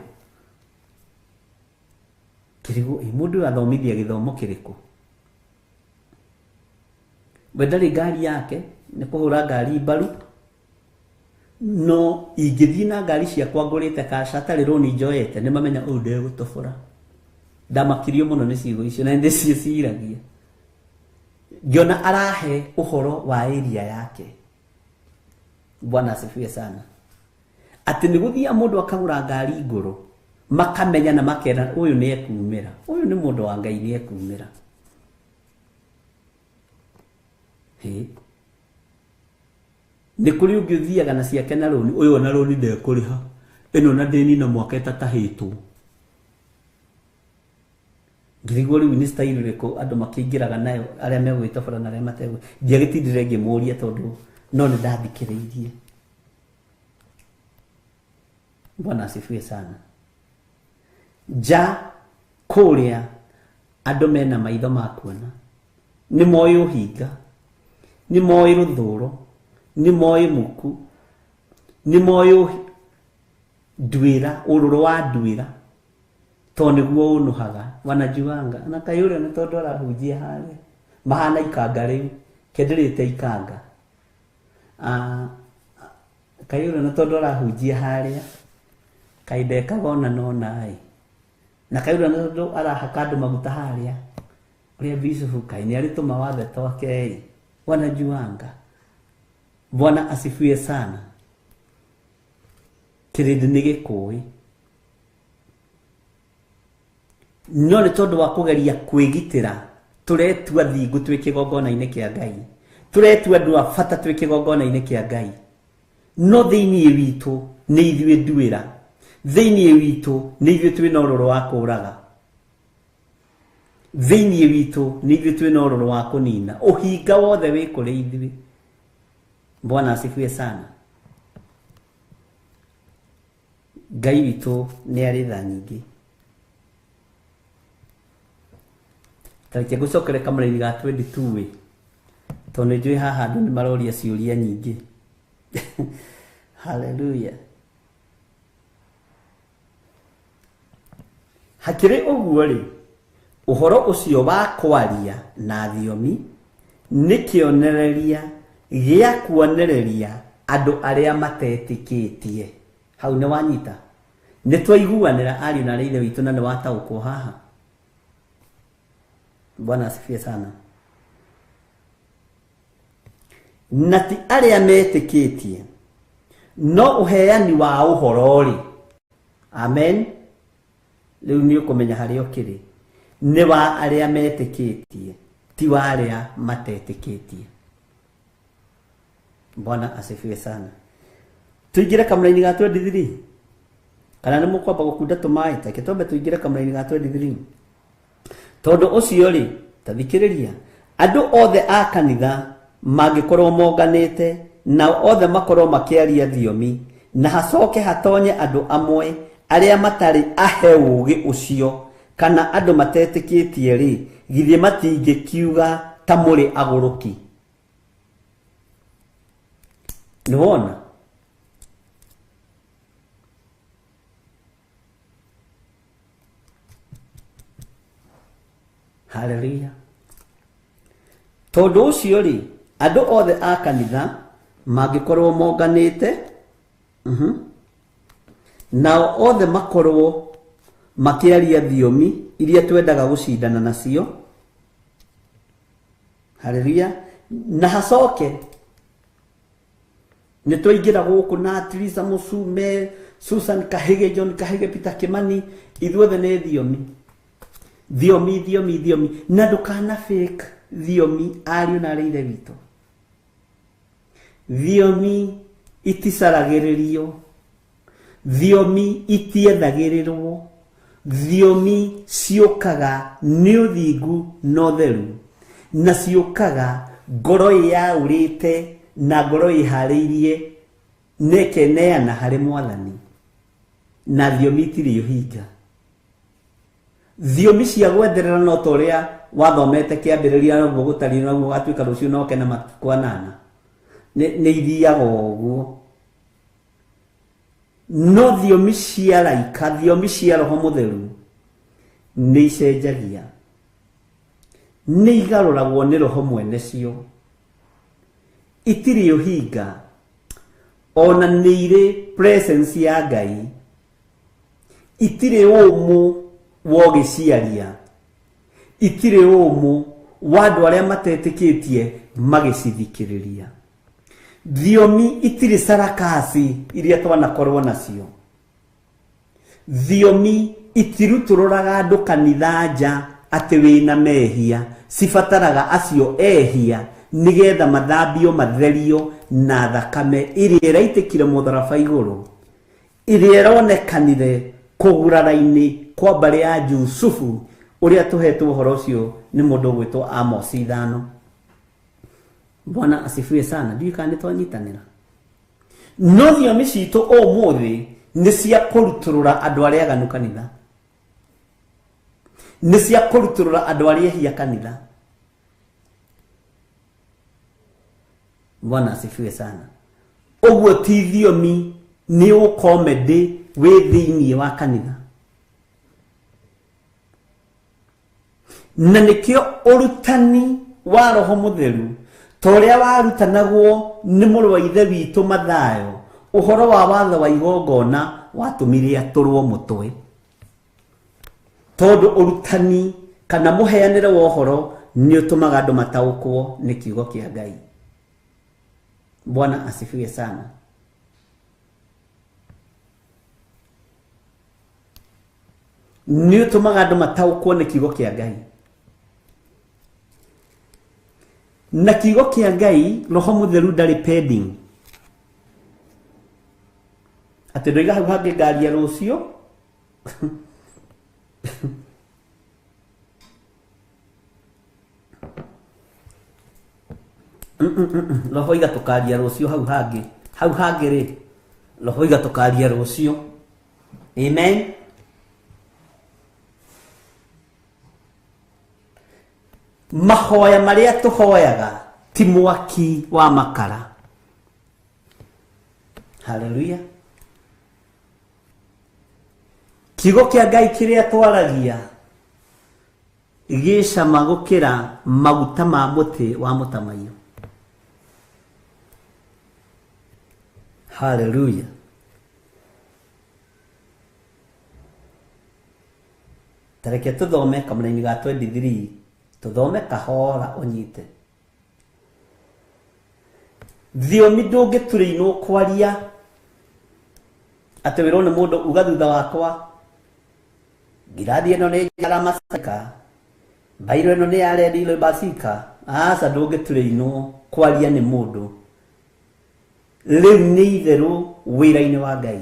Kĩrigwo, ĩ mũndũ ũyũ athomithia gĩthomo kĩrĩkũ? We ndarĩ ngari yake, nĩ kũhũra ngari mbaru, no ingĩthiĩ na ngari ciakwa ngũrĩte cash hatarĩ rũni njoete, nĩ mamenya ũyũ ndegũtobora. Ndamakirio mũno nĩ ciugo icio na ndĩciĩciragia. Ngĩona arahe ũhoro wa area yake. Bwana asifiwe sana. Atĩ nĩ gũthiaga mũndũ akagũra ngari ngũrũ, makamenya na makera ũyũ nĩ ekumĩra, ũyũ nĩ mũndũ wa Ngai nĩ ekumĩra. Hĩ. Nĩ kũrĩ ũngĩ ũthiaga na ciake na rũni, ũyũ ona rũni ndekũrĩha, ĩno na ndĩnina mwaka ĩtatahĩtwo. Ngĩrigwo rĩu nĩ style ĩrĩkũ andũ makĩingĩraga nayo, arĩa megwĩtobora na arĩa mategwĩ. Ndiagĩtindire ngĩmũria tondũ no nĩ ndathikĩrĩirie. Bwana asifiwe sana. Nja kũrĩa andũ mena maitho ma kuona, nĩ moĩ ũhinga, nĩ moĩ rũthũro, nĩ moĩ muku, nĩ moĩ nduĩra, ũrũrũ wa nduĩra, tondũ nĩguo ũnũhaga, wanajuanga. Na kaĩ ũrĩa nĩ tondũ arahunjia harĩa, mahana ikanga rĩu, kĩndĩrĩte ikanga. Kaĩ ũrĩa nĩ tondũ arahunjia harĩa, kaĩ ndekaga ona nona ĩ. Na kaĩ ũrĩa nĩ tondũ arahaka andũ maguta harĩa, ũrĩa bishop kaĩ nĩ arĩ tũmawathe twake ĩ, wanajuanga. Bwana asifiwe sana. Kĩrĩndĩ nĩ gĩkũĩ. No nĩ tondũ wa kũgeria kwĩgitĩra, tũretua thingu twĩ kĩgongona-inĩ kĩa Ngai, tũretua andũ a bata twĩ kĩgongona-inĩ kĩa Ngai, no thĩinĩ witũ nĩ ithuĩ nduĩra, thĩinĩ witũ nĩ ithuĩ twĩna ũrũrũ wa kũũraga, thĩinĩ witũ nĩ ithuĩ twĩna ũrũrũ wa kũnina, ũhinga wothe wĩ kũrĩ ithuĩ. Bwana asifiwe sana. Ngai witũ nĩ arĩ tha nyingĩ. Tareke ngũcokere kamũraini ga 22 ĩ, tondũ nĩ njũĩ haha andũ nĩ maroria ciũria nyingĩ. Hallelujah. Hakĩrĩ ũguo rĩ, ũhoro ũcio wa kwaria na thiomi nĩ kĩonereria gĩa kuonereria andũ arĩa matetĩkĩtie. Hau nĩ wanyita? Nĩ twaiguanĩra ariũ na aarĩ a Ithe witũ na nĩ wataũkwo haha. Bwana asifiwe sana. Na ti arĩa metĩkĩtie, no ũheani wa ũhoro rĩ. Amen. Rĩu nĩ ũkũmenya harĩa ũkĩrĩ. Nĩ wa arĩa metĩkĩtie, ti wa arĩa matetĩkĩtie. Bwana asifiwe sana. Tuingĩre kamũraini ga 23 kana nĩ mũkwamba gũkunda tũmaĩ? Take twambe tũingĩre kamũraini ga 23. Tondũ ũcio rĩ, ta thikĩrĩria, andũ othe a kanitha mangĩkorwo monganĩte nao othe makorwo makĩaria thiomi, na hacoke hatonye andũ amwe arĩa matarĩ ahe ũũgĩ ũcio kana andũ matetĩkĩtie rĩ, githĩ matingĩkiuga ta mũrĩ agũrũki? Nĩ wona? Haleluya. Tondũ ũcio rĩ, andũ othe a kanitha mangĩkorwo monganĩte, nao othe makorwo makĩaria thiomi iria twendaga gũcindana nacio. Haleluya. Na hacoke nĩ twaingĩra gũkũ na Teresa Musume, Susan Kahige, John Kahige, Peter Kimani, ithuothe nĩ thiomi. Thiomi, thiomi, thiomi. Na ndũkana fake thiomi ariũ na arĩ ithe witũ. Thiomi iticaragĩrĩrio, thiomi itiethagĩrĩrwo, thiomi ciũkaga nĩ ũthingu na ũtheru, na ciũkaga ngoro ĩyaũrĩte na ngoro ĩharĩirie na ĩkeneana harĩ Mwathani, na thiomi itirĩ ũhinga. Thiomi cia gwetherera no ta ũrĩa wathomete kĩambĩrĩria noguo gũtariĩ, noguo gatuĩka rũciũ no oke na matukũ anana, nĩ ithiaga ũguo. No thiomi cia raika, thiomi cia Roho Mũtheru nĩ icenjagia, nĩ igarũragwo nĩ Roho mwene cio, itirĩ ũhinga, ona nĩ irĩ presence ya Ngai, itirĩ ũmũ wa ũgĩciaria, itirĩ ũmũ wa andũ arĩa matetĩkĩtie magĩcithikĩrĩria. Thiomi itirĩ sarakasi iria twanakorwo nacio. Thiomi itirutũrũraga andũ kanitha nja atĩ wĩna mehia, cibataraga acio ehia nĩgetha mathambio matherio na thakame ĩrĩa ĩraitĩkire mũtharaba igũrũ, ĩrĩa ĩronekanire kũgurara-inĩ kwa mbarĩ ya Jusufu, ũrĩa tũhetwo ũhoro ũcio nĩ mũndũ ũgwĩtwo Amos 5. Bwana asifiwe sana. Ndiũĩ kana nĩ twanyitanĩra. No thiomi citũ ũmũthĩ nĩ cia kũrutũrũra andũ arĩa aganu kanitha, nĩ cia kũrutũrũra andũ arĩa ehia kanitha. Bwana asifiwe sana. Ũguo ti thiomi nĩ ũkomedy wĩ thĩinĩ wa kanitha, na nĩkĩo ũrutani wa Roho Mũtheru ta ũrĩa warutanagwo nĩ mũrũ wa ithe witũ Mathayo, ũhoro wa watho wa igongona watũmire atũrwo mũtwe, tondũ ũrutani kana mũheanĩre wa ũhoro nĩ ũtũmaga andũ mataũkwo nĩ kiugo kĩa Ngai. Bwana asifiwe sana. Nĩ ũtũmaga andũ mataũkwo nĩ kiugo kĩa Ngai. Na kiugo kĩa Ngai, Roho Mũtheru ndarĩ pending atĩ ndoiga hau hangĩ ngaria rũciũ. Roho iga tũkaria rũciũ hau hangĩ, hau hangĩ rĩ, Roho iga tũkaria rũciũ. Amen. Mahoya marĩa tũhoyaga ti mwaki wa makara. Haleluya. Kiugo kĩa Ngai kĩrĩa twaragia gĩcama gũkĩra maguta ma mũtĩ wa mũtamaiyũ. Haleluya. Tareke tũthome kamũraini ga 23, tũthome kahora ũnyite. Thiomi ndũngĩturĩinwo kwaria atĩ wĩrwo nĩ mũndũ uga thutha wakwa. Ngirathi ĩno nĩ njara macaika, mbairũ ĩno nĩ ya Redi Basika. Aca, ndũngĩtũrĩinwo kwaria nĩ mũndũ. Rĩu nĩ itherũ wĩra-inĩ wa Ngai.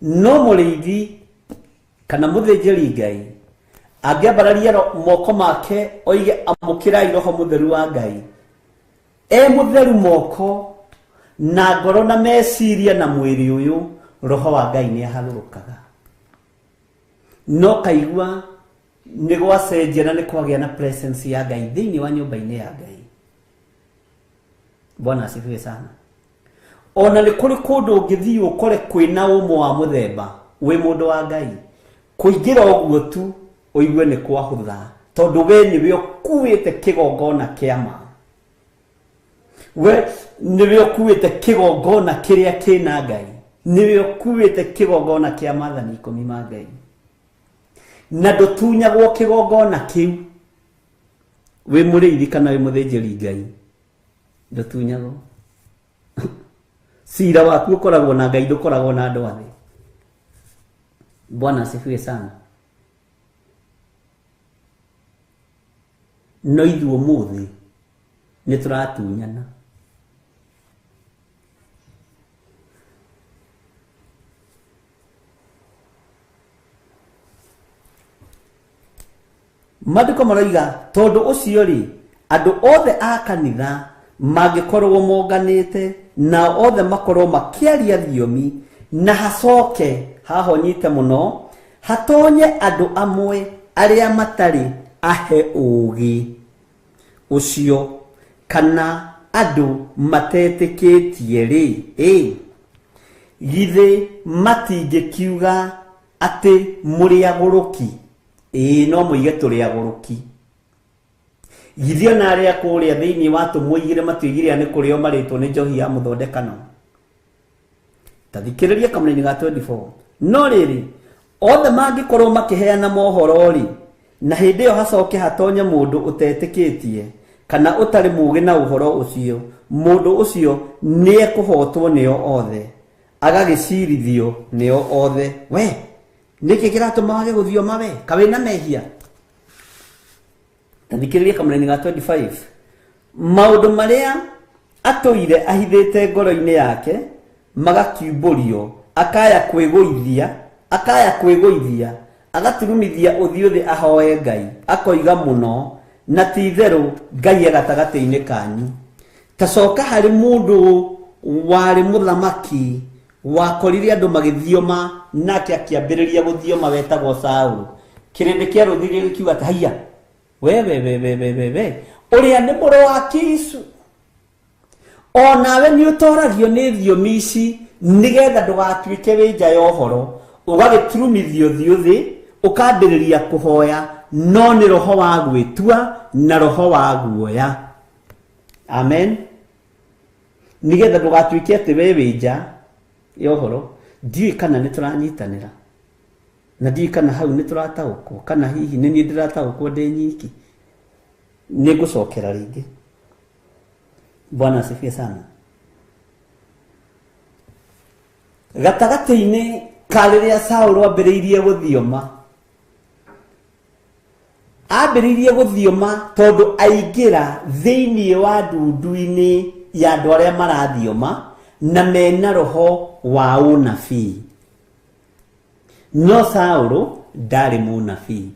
No mũrĩithi kana mũthĩnjĩri Ngai angĩambararia moko make oige amũkĩrai roho mũtheru wa Ngai, e mũtheru moko na ngoro na meciria na mwĩrĩ ũyũ, roho wa Ngai nĩ aharũrũkaga. No kaigua nĩ gwacenjia na nĩ kwagĩa na presence ya Ngai thĩinĩ wa nyũmba-inĩ ya Ngai. Bwana asifiwe sana. Ona nĩ kũrĩ kũndũ ũngĩthiĩ ũkore kwĩna ũmũ wa mũthemba wĩ mũndũ wa Ngai, kũingĩra ũguo tu ũigue nĩ kwahũtha, tondũ we nĩwe ũkuĩte kĩgongona kĩa ma, we nĩwe ũkuĩte kĩgongona kĩrĩa kĩna Ngai, nĩwe ũkuĩte kĩgongona kĩa maathani 10 ma Ngai, na ndũtunyagwo kĩgongona kĩu wĩ mũrĩithi kana wĩ mũthĩnjĩri Ngai, ndũtunyagwo. Cira waku ũkoragwo na Ngai, ndũkoragwo na andũ a thĩ. Bwana asifiwe sana. No ithuĩ ũmũthĩ nĩ tũratunyana. Maandĩko maroiga tondũ ũcio rĩ, andũ othe a kanitha mangĩkorwo monganĩte na othe makorwo makĩaria thiomi, na hacoke hahonyite mũno hatonye andũ amwe arĩa matarĩ ahe ũũgĩ ũcio kana andũ matetĩkĩtie rĩ, githĩ matingĩkiuga atĩ mũrĩ agũrũki? Ĩĩ, no mũige tũrĩ agũrũki. Githĩ ona arĩa kũrĩa thĩinĩ wa tũmũigire matuigire nĩ kũrĩo marĩtwo nĩ njohi ya mũthondekano. Ta thikĩrĩria kamũraini ga 24. No rĩrĩ, othe mangĩkorwo makĩheana mohoro rĩ, na hĩndĩ ĩyo hacoke hatonye mũndũ ũtetĩkĩtie kana ũtarĩ mũũgĩ na ũhoro ũcio, mũndũ ũcio nĩekũhotwo nĩo othe, agagĩcirithio nĩo othe. We nĩkĩ kĩratũma wage gũthioma we ka wĩna mehia? Ta thikĩrĩria kamũraini ga 25. Maũndũ marĩa atũire ahithĩte ngoro-inĩ yake magakiumbũrio, akaya kwĩgũithia, agaturumithia ũthiũ thĩ ahoe Ngai, akoiga mũno, na ti itherũ Ngai e gatagatĩ-inĩ kanyu. Ta coka harĩ mũndũ warĩ mũthamaki wakorire andũ magĩthioma, nake akĩambĩrĩria gũthioma, wetagwo Saũlũ. Kĩrĩndĩ kĩarũthirie gĩkiuga atĩ haiya, we we we we we we we, ũrĩa nĩ mũrũ wa Kisu. Onawe nĩ ũtoragio nĩ thiomi ici nĩgetha ndũgatuĩke wĩ nja ya ũhoro, ũgagĩturumithio ũthiũ thĩ, ũkambĩrĩria kũhoya, no nĩ roho wa gwĩtua na roho wa guoya. Amen. Nĩgetha ndũgatuĩke atĩ we wĩ nja ya ũhoro. Ndiũĩ kana nĩ tũranyitanĩra, na ndiũĩ kana hau nĩ tũrataũkwo, kana hihi nĩ niĩ ndĩrataũkwo ndĩ nyiki. Nĩ ngũcokera rĩngĩ. Bwana asifiwe sana. Gatagatĩ-inĩ ka rĩrĩa Saũlũ ambĩrĩirie gũthioma, ambĩrĩirie gũthioma tondũ aingĩra thĩinĩ wa ndundu-inĩ ya andũ arĩa marathioma na mena roho wa ũnabii. No Saũlũ ndarĩ mũnabii,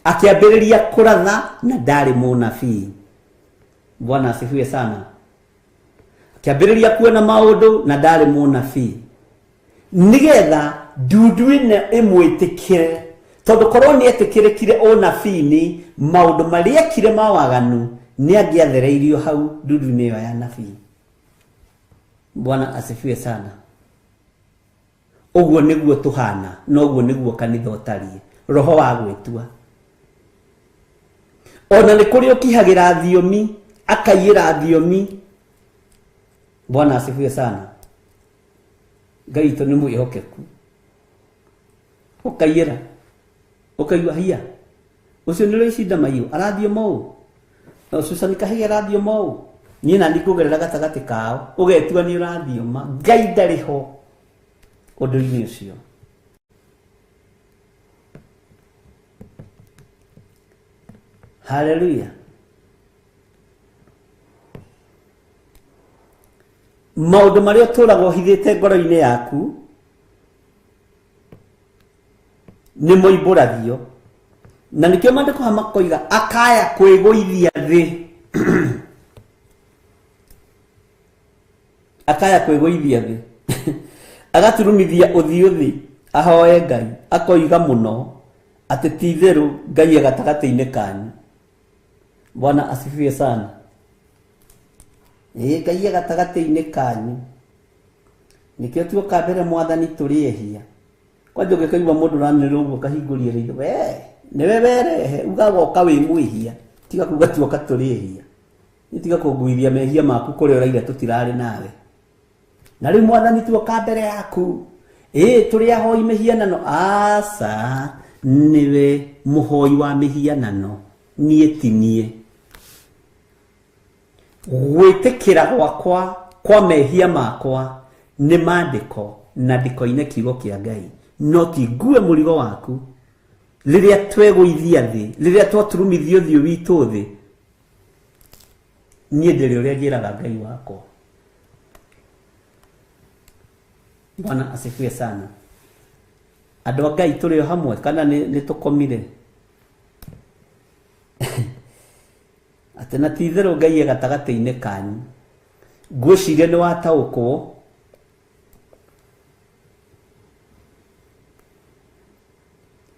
akĩambĩrĩria kũratha na ndarĩ mũnabii. Bwana asifiwe sana. Akĩambĩrĩria kuona maũndũ na ndarĩ mũnabii, nĩgetha ndundu ĩno ĩmwĩtĩkĩre, tondũ korwo nĩ etĩkĩrĩkire ũnabii-inĩ, maũndũ marĩa ekire ma waganu nĩ angĩathereirio hau ndundu-inĩ ĩyo ya nabii. Bwana asifiwe sana. Ũguo nĩguo tũhana, na ũguo nĩguo kanitha ũtariĩ, roho wa gwĩtua. Ona nĩ kũrĩ ũkihagĩra thiomi, akaiyĩra thiomi. Bwana asifiwe sana. Ngai witũ nĩ mwĩhokeku. Ũkaiyĩra, ũkaigua hiya, ũcio nĩ Loicinda Maiyũ arathioma ũũ, na Susan Kahiga arathioma ũũ. Niĩ na ndikũgerera gatagatĩ kao ũgetua nĩ ũrathioma Ngai ndarĩ ho ũndũ-inĩ ũcio. Haleluya. Maũndũ marĩa ũtũraga ũhithĩte ngoro-inĩ yaku nĩ moimbũragio, na nĩkĩo maandĩko haha makoiga akaya kwĩgũithia thĩ. Akaya kwĩgũithia thĩ agaturumithia ũthiũ thĩ ahoe Ngai, akoiga mũno atĩ ti itherũ Ngai e gatagatĩ-inĩ kanyu. Bwana asifiwe sana. Ĩĩ Ngai e gatagatĩ-inĩ kanyu. Nĩkĩo tuoka mbere mwathani tũrĩ ehia. Kwanja ũngĩkaigua mũndũ ũranĩrĩra ũguo ũkahingũria ritho, we nĩwe werehe, uga woka wĩ mwĩhia, tiga kuga tuoka tũrĩ ehia. Tiga kũnguithia mehia maku kũrĩa ũraire tũtirarĩ nawe. Na rĩu mwathani tuoka mbere yaku, ĩĩ tũrĩ ahoi mĩhianano. Aca, nĩwe mũhoi wa mĩhianano, niĩ ti niĩ. Gwĩtĩkĩra gwakwa kwa mehia makwa nĩ maandĩko na ndikoine kiugo kĩa Ngai, no ti ngue mũrigo waku. Rĩrĩa twegũithia thĩ, rĩrĩa twaturumithia ũthiũ witũ thĩ, niĩ ndĩrĩ ũrĩa njĩraga Ngai wakwa. Bwana asifiwe sana. Andũ a Ngai tũrĩ o hamwe kana nĩ tũkomire? Atĩ na ti itherũ Ngai e gatagatĩ-inĩ kanyu. Ngwĩciria nĩ wataũkwo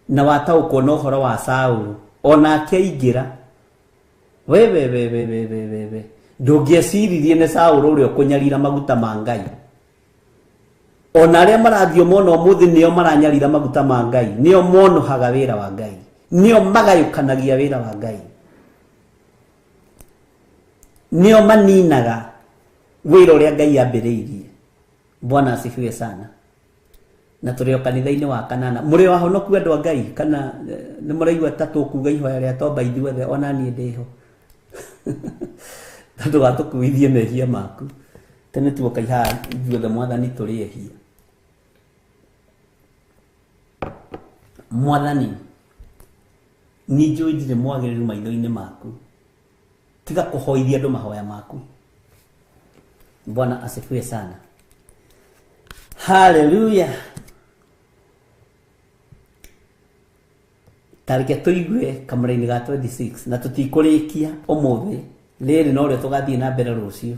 na wataũkwo na ũhoro wa Saũlũ, onake aingĩra. We we we we we we we we ndũngĩeciririe nĩ Saũlũ ũrĩa ũkũnyarira maguta ma Ngai. Ona arĩa marathiĩ mona ũmũthĩ nĩo maranyarira maguta ma Ngai, nĩo monohaga wĩra wa Ngai, nĩo magayũkanagia wĩra wa Ngai, nĩo maninaga wĩra ũrĩa Ngai ambĩrĩirie. Bwana asifiwe sana. Na tũrĩ o kanitha-inĩ wa kanana. Mũrĩ o ahonoku andũ a Ngai kana nĩ mũraigua ta tũkuga ihoya rĩa tomba ithuothe, ona niĩ ndĩho. Ta ndũgatũkuithie mehia maku. Tene tuoka haha ithuothe mwathani tũrĩ ehia. Mwathani, niĩ njũĩ ndirĩ mwagĩrĩru maitho-inĩ maku, tiga kũhoithia andũ mahoya maku. Bwana asifiwe sana. Haleluya. Tareke tũigue kamũra-inĩ ga 26 na tũtikũrĩkia ũmũthĩ, rĩrĩ no rĩo tũgathiĩ na mbere rũciũ.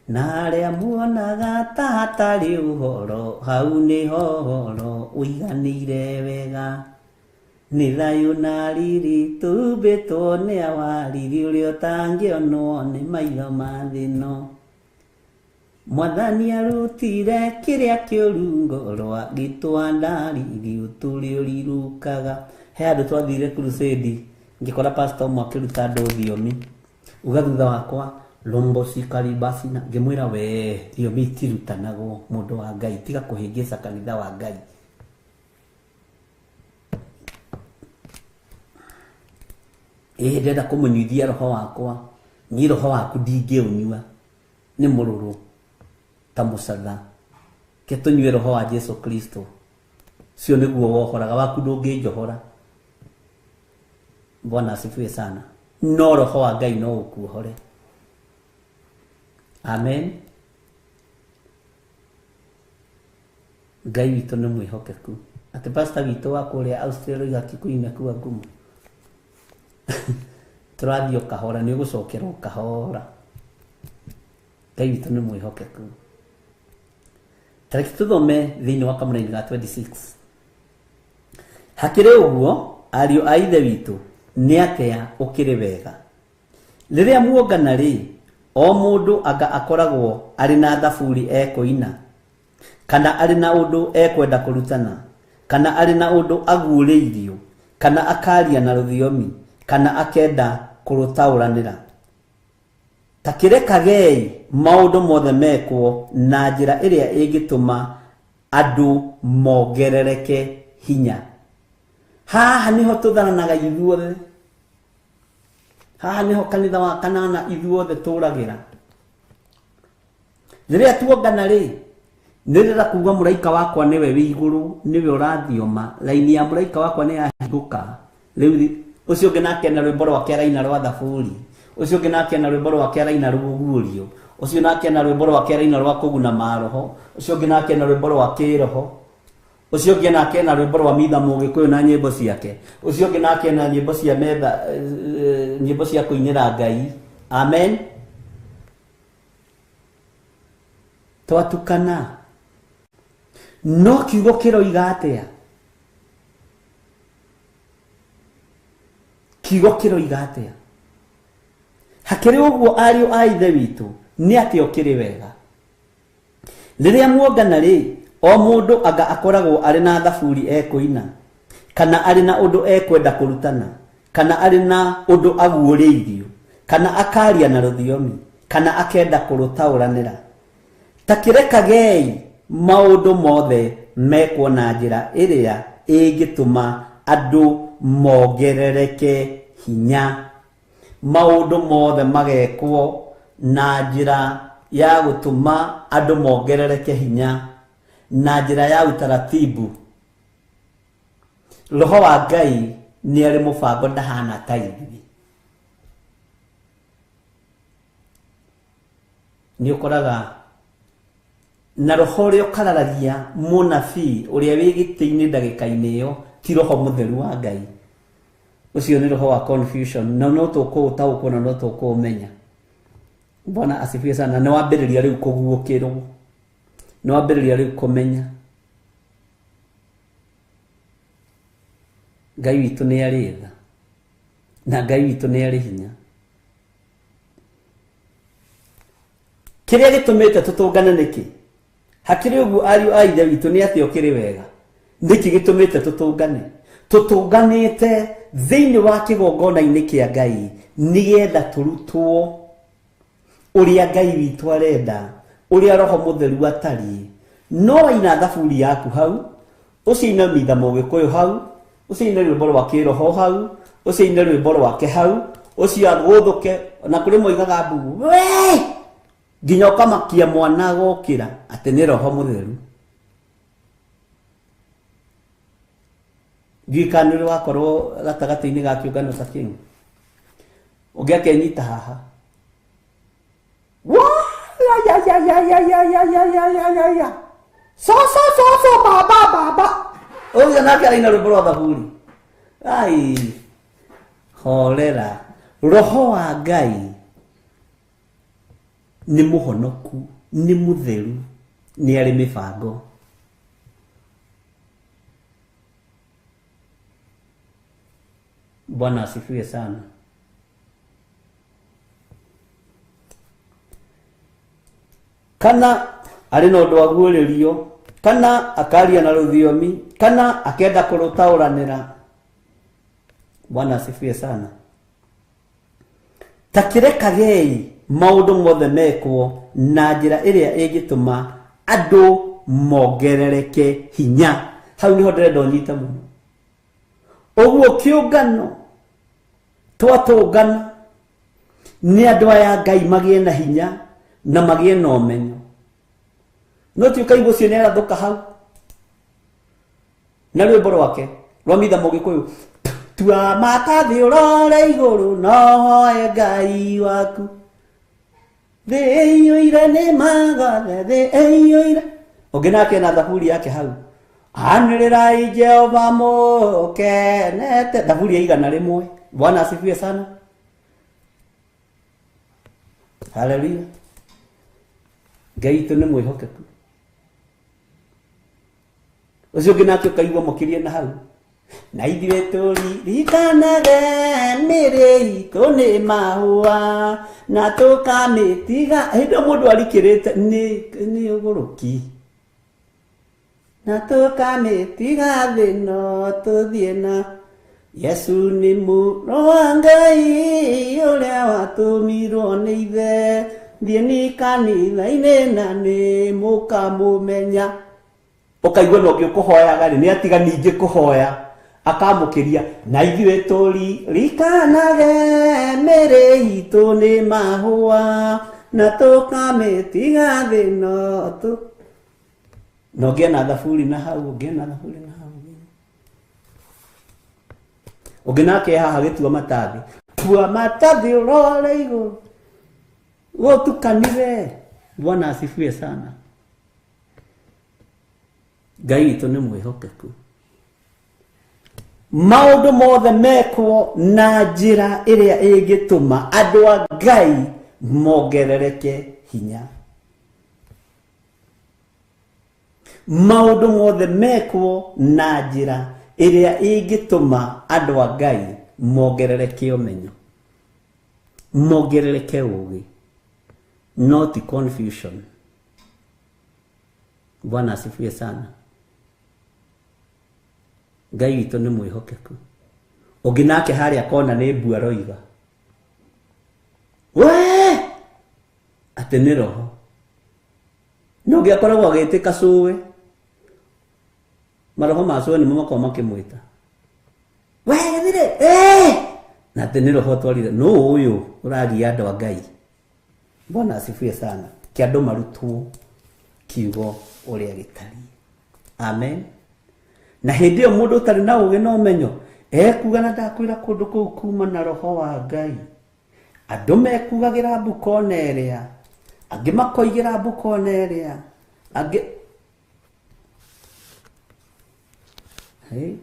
Na arĩa muonaga ta hatarĩ ũhoro, hau nĩho ũhoro ũiganĩire wega. Nĩ thayũ na riri tũhumbĩtwo nĩ awariri ũrĩa ũtangĩonwo nĩ maitho ma thĩ ĩno. Mwathani arutire kĩrĩa kĩũru ngoro agĩtwanda riri ũtũrĩ ũrirũkaga. He handũ twathire crusade, ngĩkora pastor ũmwe akĩruta andũ thiomi. Uga thutha wakwa lombo sikaribasi, na ngĩmwĩra we thiomi itirutanagwo mũndũ wa Ngai, tiga kũhĩngĩca kanitha wa Ngai. Ĩĩ ndĩrenda kũmũnyuithia roho wakwa, niĩ roho waku ndingĩũnyua, nĩ mũrũrũ ta mũcatha. Ke tũnyue roho wa Jesu Kristo, cio nĩguo wohoraga, waku ndũngĩnjohora. Bwana asifiwe sana. No roho wa Ngai no ũkuohore. Amen. Ngai witũ nĩ mwĩhokeku. Atĩ pastor witũ wa kũrĩa Australia oiga Kikuyu imekuwa ngumu. Tũrathiĩ o kahora, nĩ ũgũcokera o kahora. Ngai witũ nĩ mwĩhokeku. Tareke tũthome thĩinĩ wa kamũra-inĩ ga 26. Hakĩrĩ ũguo, ariũ a ithe witũ, nĩ atĩa ũkĩrĩ wega? Rĩrĩa muongana rĩ, o mũndũ anga akoragwo arĩ na thaburi ekũina, kana arĩ na ũndũ ekwenda kũrutana, kana arĩ na ũndũ aguũrĩirio, kana akaria na rũthiomi, kana akenda kũrũtaũranĩra. Ta kĩrekagei maũndũ mothe mekwo na njĩra ĩrĩa ĩngĩtũma andũ mongerereke hinya. Haha nĩho tũtharanaga ithuothe. Haha nĩho kanitha wa kanana ithuothe tũragĩra. Rĩrĩa tuongana rĩ, nĩrĩra kuga mũraika wakwa nĩwe wĩ igũrũ, nĩwe ũrathioma, laini ya mũraika wakwa nĩ yahingũka. Rĩu ũcio ũngĩ nake na rwĩmbo rwake araina rwa thaburi, ũcio ũngĩ nake na rwĩmbo rwake araina rũguũrio, ũcio nake na rwĩmbo rwake araina rwa kũguna maroho, ũcio ũngĩ nake na rwĩmbo rwa kĩroho, ũcio ũngĩ nake na rwĩmbo rwa mitha mũgĩkũyũ na nyĩmbo ciake, ũcio ũngĩ nake na nyĩmbo cia metha, nyĩmbo cia kũinĩra Ngai. Amen. Twatukana no kiugo kĩroiga atĩa? Kiugo kĩroiga atĩa? Hakĩrĩ ũguo ariũ a ithe witũ, nĩ atĩa ũkĩrĩ wega? Rĩrĩa muongana rĩ, o mũndũ anga akoragwo arĩ na thaburi ekũina, kana arĩ na ũndũ ekwenda kũrutana, kana arĩ na ũndũ aguũrĩirio, kana akaria na rũthiomi, kana akenda kũrũtaũranĩra. Ta kĩrekagei maũndũ mothe mekwo na njĩra ĩrĩa ĩngĩtũma andũ mongerereke hinya. Maũndũ mothe magekwo na njĩra ya gũtũma andũ mongerereke hinya, na njĩra ya utaratibu. Roho wa Ngai nĩ arĩ mũbango, ndahana ta ithuĩ. Nĩ ũkoraga na roho ũrĩa ũkararagia mũnabii ũrĩa wĩ gĩtĩ-inĩ ndagĩka-inĩ ĩyo ti roho mũtheru wa Ngai. Ũcio nĩ roho wa confusion, na no tũkũũtaũkwo na no tũkũũmenya. Bwana asifiwe sana. Nĩ wambĩrĩria rĩu kũguũkĩrwo, nĩ wambĩrĩria rĩu kũmenya Ngai witũ nĩ arĩ tha na Ngai witũ nĩ arĩ hinya. Kĩrĩa gĩtũmĩte tũtũngane nĩkĩ? Hakĩrĩ ũguo ariũ a ithe witũ, nĩ atĩa ũkĩrĩ wega? Nĩkĩ gĩtũmĩte tũtũngane? Tũtũnganĩte thĩinĩ wa kĩgongona-inĩ kĩa Ngai nĩgetha tũrutwo ũrĩa Ngai witũ arenda, ũrĩa Roho Mũtheru atariĩ. No waina thaburi yaku hau, ũcio ina mitha mũgĩkũyũ hau, ũcio ine rwĩmbo rwa kĩroho hau, ũcio ine rwĩmbo rwake hau, ũcio agũthũke, na kũrĩ moigaga mbu we nginya ũkamakia mwana agokĩra atĩ nĩ Roho Mũtheru. Ndiũĩ kana nĩ ũrĩ wakorwo gatagatĩ-inĩ ga kĩũngano ta kĩu, ũngĩ akenyita haha ya ya ya ya ya ya ya ya ya ya ya so so so so baba baba, ũcio nake araina rwĩmbo rwa thaburi. Ai, horera. Roho wa Ngai nĩ mũhonoku, nĩ mũtheru, nĩ arĩ mĩbango. Bwana asifiwe sana. Kana arĩ na ũndũ aguũrĩrio, kana akaria na rũthiomi, kana akenda kũrũtaũranĩra. Bwana asifiwe sana. Ta kĩrekagei maũndũ mothe mekwo na njĩra ĩrĩa ĩngĩtũma andũ mongerereke hinya. Hau nĩho ndĩrenda ũnyite mũno. Ũguo kĩũngano twatũngana nĩ andũ aya Ngai magĩe na hinya na magĩe na ũmenyo. No ti ũkaigua ũcio nĩ arathũka hau na rwĩmbo rwake rwa mitha mũgĩkũyũ, tua mata thĩ ũrore igũrũ no hoe Ngai waku, thĩ ĩiyũire nĩ magathe, thĩ ĩiyũire. Ũngĩ nake na thaburi yake hau, anĩrĩrai Jehova mũkenete, thaburi ya 101. Bwana asifiwe sana. Haleluya. Ngai witũ nĩ mwĩhokeku. Ũcio ũngĩ nake ũkaigua mũkĩrie na hau, na ithuĩ tũririkanage mĩrĩ itũ nĩ mahũa na tũkamĩtiga. Hĩndĩ ĩyo mũndũ arikĩrĩte nĩ ũgũrũki, na tũkamĩtiga thĩ no tũthiĩ na Yesu nĩ mũrũ wa Ngai ũrĩa watũmirwo nĩ ithe, thiĩ nĩ kanitha-inĩ na nĩ mũkamũmenya. Ũkaigua na ũngĩ ũkũhoyaga rĩ, nĩ atiga ningĩ kũhoya, Akamũkĩria na ithuĩ tũririkanage mĩrĩ itũ nĩ mahũa na tũkamĩtiga thĩ no tũ na ũngĩe na thaburi na hau, ũngĩe na thaburi na hau, ũngĩ nake haha gĩtua matathi, tua matathi ũrore igũrũ gũtukanire. Bwana asifiwe sana. Ngai witũ nĩ mwĩhokeku. Maũndũ mothe mekwo na njĩra ĩrĩa ĩngĩtũma andũ a Ngai mongerereke hinya. Maũndũ mothe mekwo na njĩra ĩrĩa ĩngĩtũma andũ a Ngai mongerereke ũmenyo, mongerereke ũũgĩ, not confusion. Bwana asifiwe sana. Ngai witũ nĩ mwĩhokeku. Ũngĩ nake harĩa kona nĩ mbua aroiga we atĩ nĩ roho, no ũngĩ akoragwo agĩtĩka cũwe, maroho ma cũwe nĩmo makoragwo makĩmwĩta we gĩthire na atĩ nĩ roho twarire. Nũ ũyũ ũragia andũ a Ngai? Bwana asifiwe sana. Kĩ andũ marutwo kiugo ũrĩa gĩtariĩ. Amen. Na hĩndĩ ĩyo mũndũ ũtarĩ na ũũgĩ na ũmenyo ekuga na ndakwĩra kũndũ kũu kuma na roho wa Ngai. Andũ mekugagĩra mbu kona ĩrĩa, angĩ makoigĩra mbu kona ĩrĩa, angĩ hey.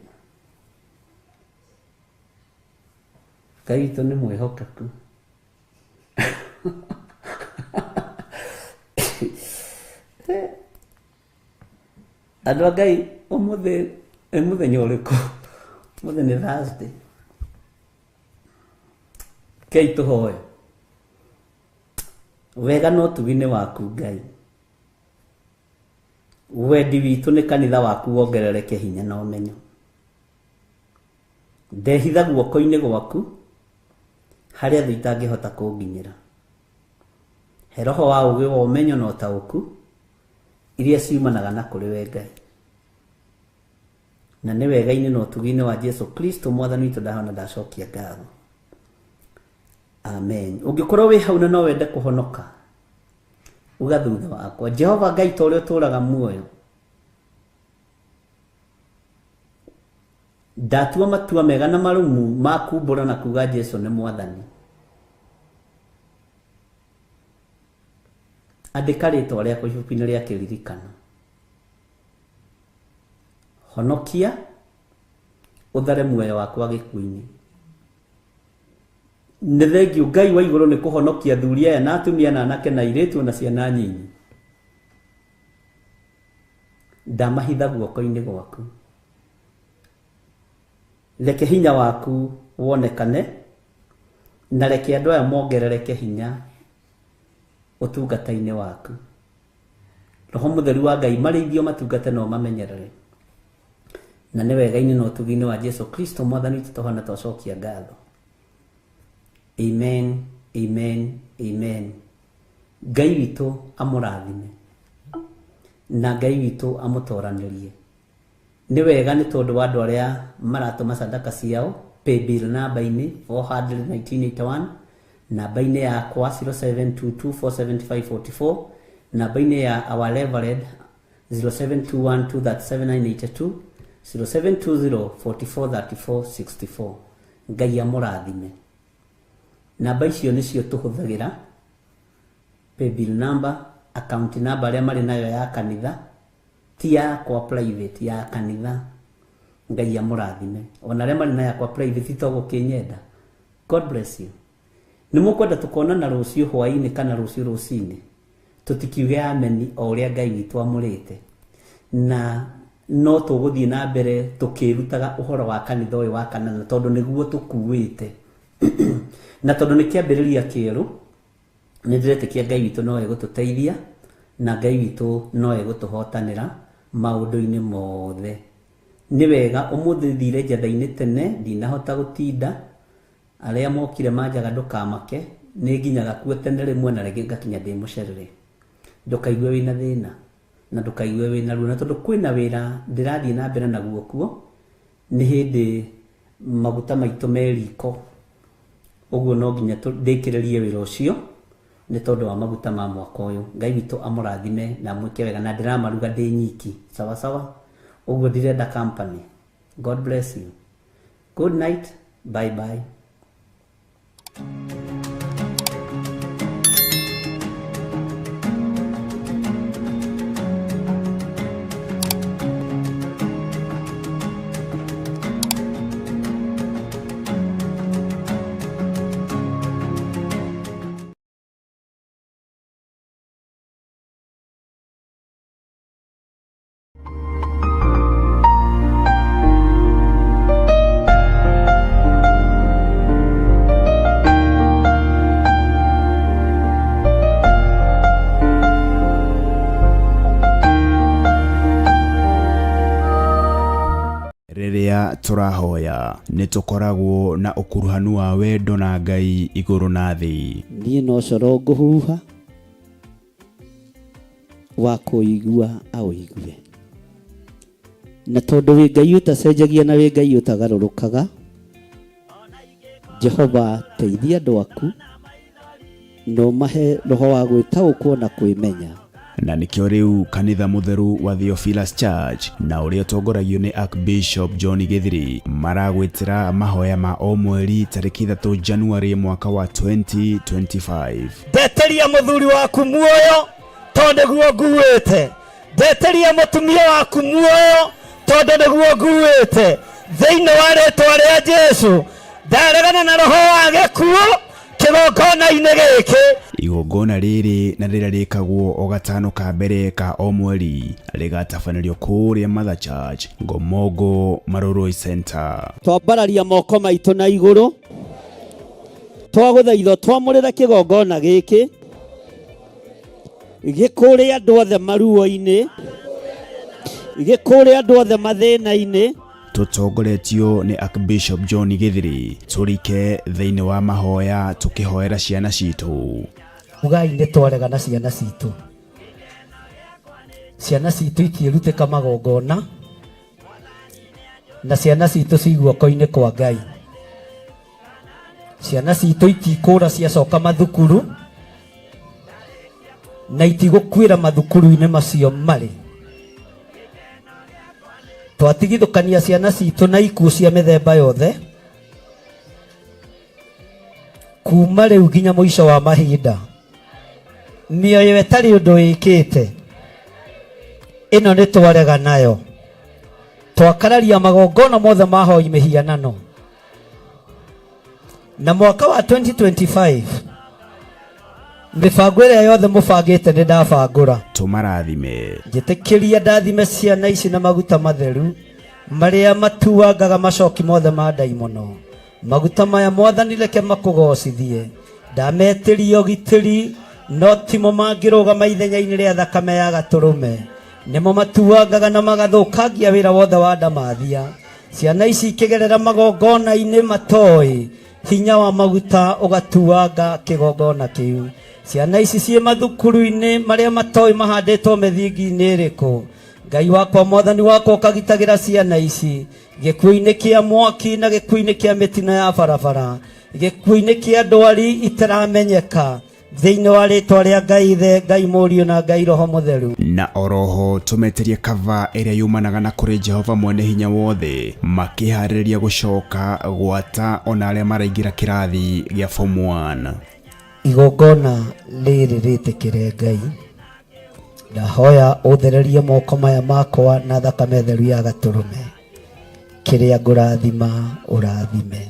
Ngai witũ nĩ mwĩhokeku. Andũ a Ngai, ũmũthĩ nĩ mũthenya ũrĩkũ? Ũmũthĩ nĩ Thursday. Kei tũhoe. Wega na ũtugi-inĩ waku Ngai. Wendi witũ nĩ kanitha waku wongerereke hinya na ũmenyo. Ndehitha guoko-inĩ gwaku harĩa thũ itangĩhota kũnginyĩra. He roho wa ũũgĩ wa ũmenyo na ũtaũku iria ciumanaga na kũrĩ we Ngai. Na nĩ wega-inĩ na ũtugi-inĩ wa Jesu Kristo mwathani witũ ndahona ndacokia ngatho. Amen. Ũngĩkorwo wĩ hau na no wende kũhonoka, uga thutha wakwa, Jehova Ngai ta ũrĩa ũtũũraga muoyo, ndatua matua mega na marũmu ma kumbũra na kuga Jesu nĩ mwathani. Andĩka rĩtwa rĩakwa ibuku-inĩ rĩa kĩririkano. Honokia ũthare muoyo wakwa gĩkuũ-inĩ. Nĩ thengiũ Ngai wa igũrũ nĩ kũhonokia athuri aya na atumia na anake na airĩtu na ciana nyinyi. Ndamahitha guoko-inĩ gwaku. Reke hinya waku wonekane na reke andũ aya mongerereke hinya ũtungata-inĩ waku. Roho mũtheru wa Ngai marĩithio matungate na ũmamenyerere. Na nĩ wega-inĩ na ũtugi-inĩ wa Jesu Kristo mwathani witũ tũhona twacokia ngatho. Amen, amen, amen. Ngai witũ amũrathime na Ngai witũ amũtoranĩrie. Nĩ wega nĩ tondũ wa andũ arĩa maratũma sadaka ciao paybill namba-inĩ 41981, namba-inĩ yakwa 0722470544, namba-inĩ ya our Reverend 0721237982, 0720443464. Ngai amũrathime. Namba icio nĩcio tũhũthagĩra, paybill number, account number arĩa marĩ nayo ya kanitha, ti yakwa private, ya kanitha. Ngai amũrathime. Ona arĩa marĩ na yakwa private to gũkĩnyenda. God bless you. Nĩ mũkwenda tũkonana rũciũ hwaĩ-inĩ kana rũciũ rũcinĩ, tũtikiuge ameni o ũrĩa Ngai witũ amũrĩte. Na no tũgũthiĩ na mbere tũkĩrutaga ũhoro wa kanitha ũyũ wa kanana tondũ nĩguo tũkuĩte. Na tondũ nĩ kĩambĩrĩria kĩerũ, nĩ ndĩretĩkia Ngai witũ no egũtũteithia na Ngai witũ no egũtũhotanĩra maũndũ-inĩ mothe. Nĩ wega ũmũthĩ thire njatha-inĩ tene, ndinahota gũtinda. Arĩa mokire manjaga ndũkamake, nĩ nginyaga kuo tene rĩmwe na rĩngĩ ngakinya ndĩ mũcerere. Ndũkaigue wĩna thĩna na ndũkaigue wĩna ruo, na tondũ kwĩna wĩra ndĩrathiĩ na mbere naguo kuo, Nĩ hĩndĩ maguta maitũ me riko, ũguo no nginya ndĩkĩrĩrie wĩra ũcio nĩ tondũ wa maguta ma mwaka ũyũ. Ngai witũ amũrathime na amwĩke wega, na ndĩramaruga ndĩ nyiki, sawa sawa, ũguo ndirenda company. God bless you. Good night. Bye bye. Rĩrĩa tũrahoya nĩ tũkoragwo na ũkuruhanu wa wendo na Ngai igũrũ na thĩ. Niĩ no coro ngũhuha wa kũigua aũigue, na tondũ wĩ Ngai ũtacenjagia na wĩ Ngai ũtagarũrũkaga, Jehova teithia andũ aku na ũmahe roho wa gwĩtaũkwo na kwĩmenya. Na nĩkĩo rĩu kanitha mũtheru wa Theophilus Church na ũrĩa ũtongoragio nĩ Archbishop John Gĩthiri maragwĩtĩra mahoya ma o mweri tarĩki 3 January mwaka wa 2025. Ndeteria mũthuri waku muoyo tondũ nĩguo nguĩte, ndeteria mũtumia waku muoyo tondũ nĩguo nguĩte. Thĩinĩ wa rĩtwa rĩa Jesu ndaregana na roho wa gĩkuũ kĩgongona-inĩ gĩkĩ. Igongona rĩrĩ na rĩrĩa rĩkagwo o gatano ka mbere ka o mweri rĩgatabanĩrio kũrĩa Mother Church, Ngomongo, Marurui Center. Twambararia moko maitũ na igũrũ, twagũthaitha twamũrĩre kĩgongona gĩkĩ gĩkũrĩ andũ othe maruo-inĩ, gĩkũrĩ andũ othe mathĩna-inĩ. Tũtongoretio nĩ Archbishop John Gĩthiri, tũrike thĩinĩ wa mahoya tũkĩhoera ciana citũ. Ugai nĩ twarega na ciana citũ. Ciana citũ itiĩrutĩka magongona, na ciana citũ ci guoko-inĩ kwa Ngai. Ciana citũ itikũra ciacoka mathukuru, na itigũkuĩra mathukuru-inĩ macio marĩ. Twatigithũkania ciana citũ na ikuũ cia mĩthemba yothe kuma rĩu nginya mũico wa mahinda. Mĩoyo ĩtarĩ ũndũ ĩkĩte ĩno nĩ twarega nayo. Twakararia magongona mothe ma hoi mĩhianano. Na mwaka wa 2025 mĩbango ĩrĩa yothe mũbangĩte nĩ ndabangũra. Tũmarathime. Njĩtĩkĩria ndathime ciana ici na maguta matheru marĩa matuangaga macoki mothe ma ndaimono. Maguta maya Mwathani reke makũgocithie. Ndametĩria ũgitĩri no timo mangĩrũgama ithenya-inĩ rĩa thakame ya gatũrũme. Nĩmo matuangaga na magathũkangia wĩra wothe wa ndamathia. Ciana ici ikĩgerera magongona-inĩ matoĩ hinya wa maguta ũgatuanga kĩgongona kĩu. Ciana ici ciĩ mathukuru-inĩ marĩa matoĩ mahandĩtwo mĩthingi-inĩ ĩrĩkũ. Ngai wakwa Mwathani wakwa ũkagitagĩra ciana ici gĩkuũ-inĩ kĩa mwaki na gĩkuũ-inĩ kĩa mĩtino ya barabara, gĩkuũ-inĩ kĩa ndwari itaramenyeka, thĩinĩ wa rĩtwa rĩa Ngai Ithe, Ngai Mũriũ na Ngai Roho Mũtheru. Na oroho tũmetĩrie kava ĩrĩa yumanaga na kũrĩ Jehova mwene hinya wothe, makĩharĩrĩria gũcoka gwata ona arĩa maraingĩra kĩrathi gĩa form 1. Igongona rĩrĩ rĩtĩkĩre Ngai, ndahoya ũthererie moko maya makwa na thakame theru ya gatũrũme, kĩrĩa ngũrathima ũrathime.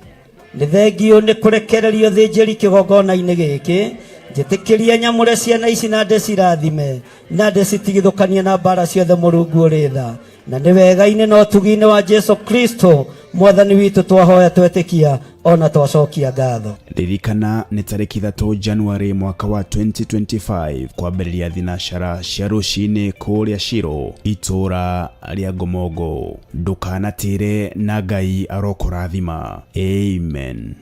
Nĩ thengio nĩ kũrekererio thĩnjĩri kĩgongona-inĩ gĩkĩ, njĩtĩkĩrie nyamũre ciana ici na ndĩcirathime na ndĩcitigithũkanie na mbara ciothe Mũrungu ũrĩ tha. Na nĩ wega-inĩ na ũtugi-inĩ wa Jesu Kristo Mwathani witũ twahoya twetĩkia ona twacokia ngatho. Ririkana nĩ tarĩki 3 January mwaka wa 2025 kwambĩrĩria thinacara cia rũcinĩ kũrĩa Shiro itũra rĩa Ngomongo. Ndũkanatĩre na Ngai arokũrathima. Amen.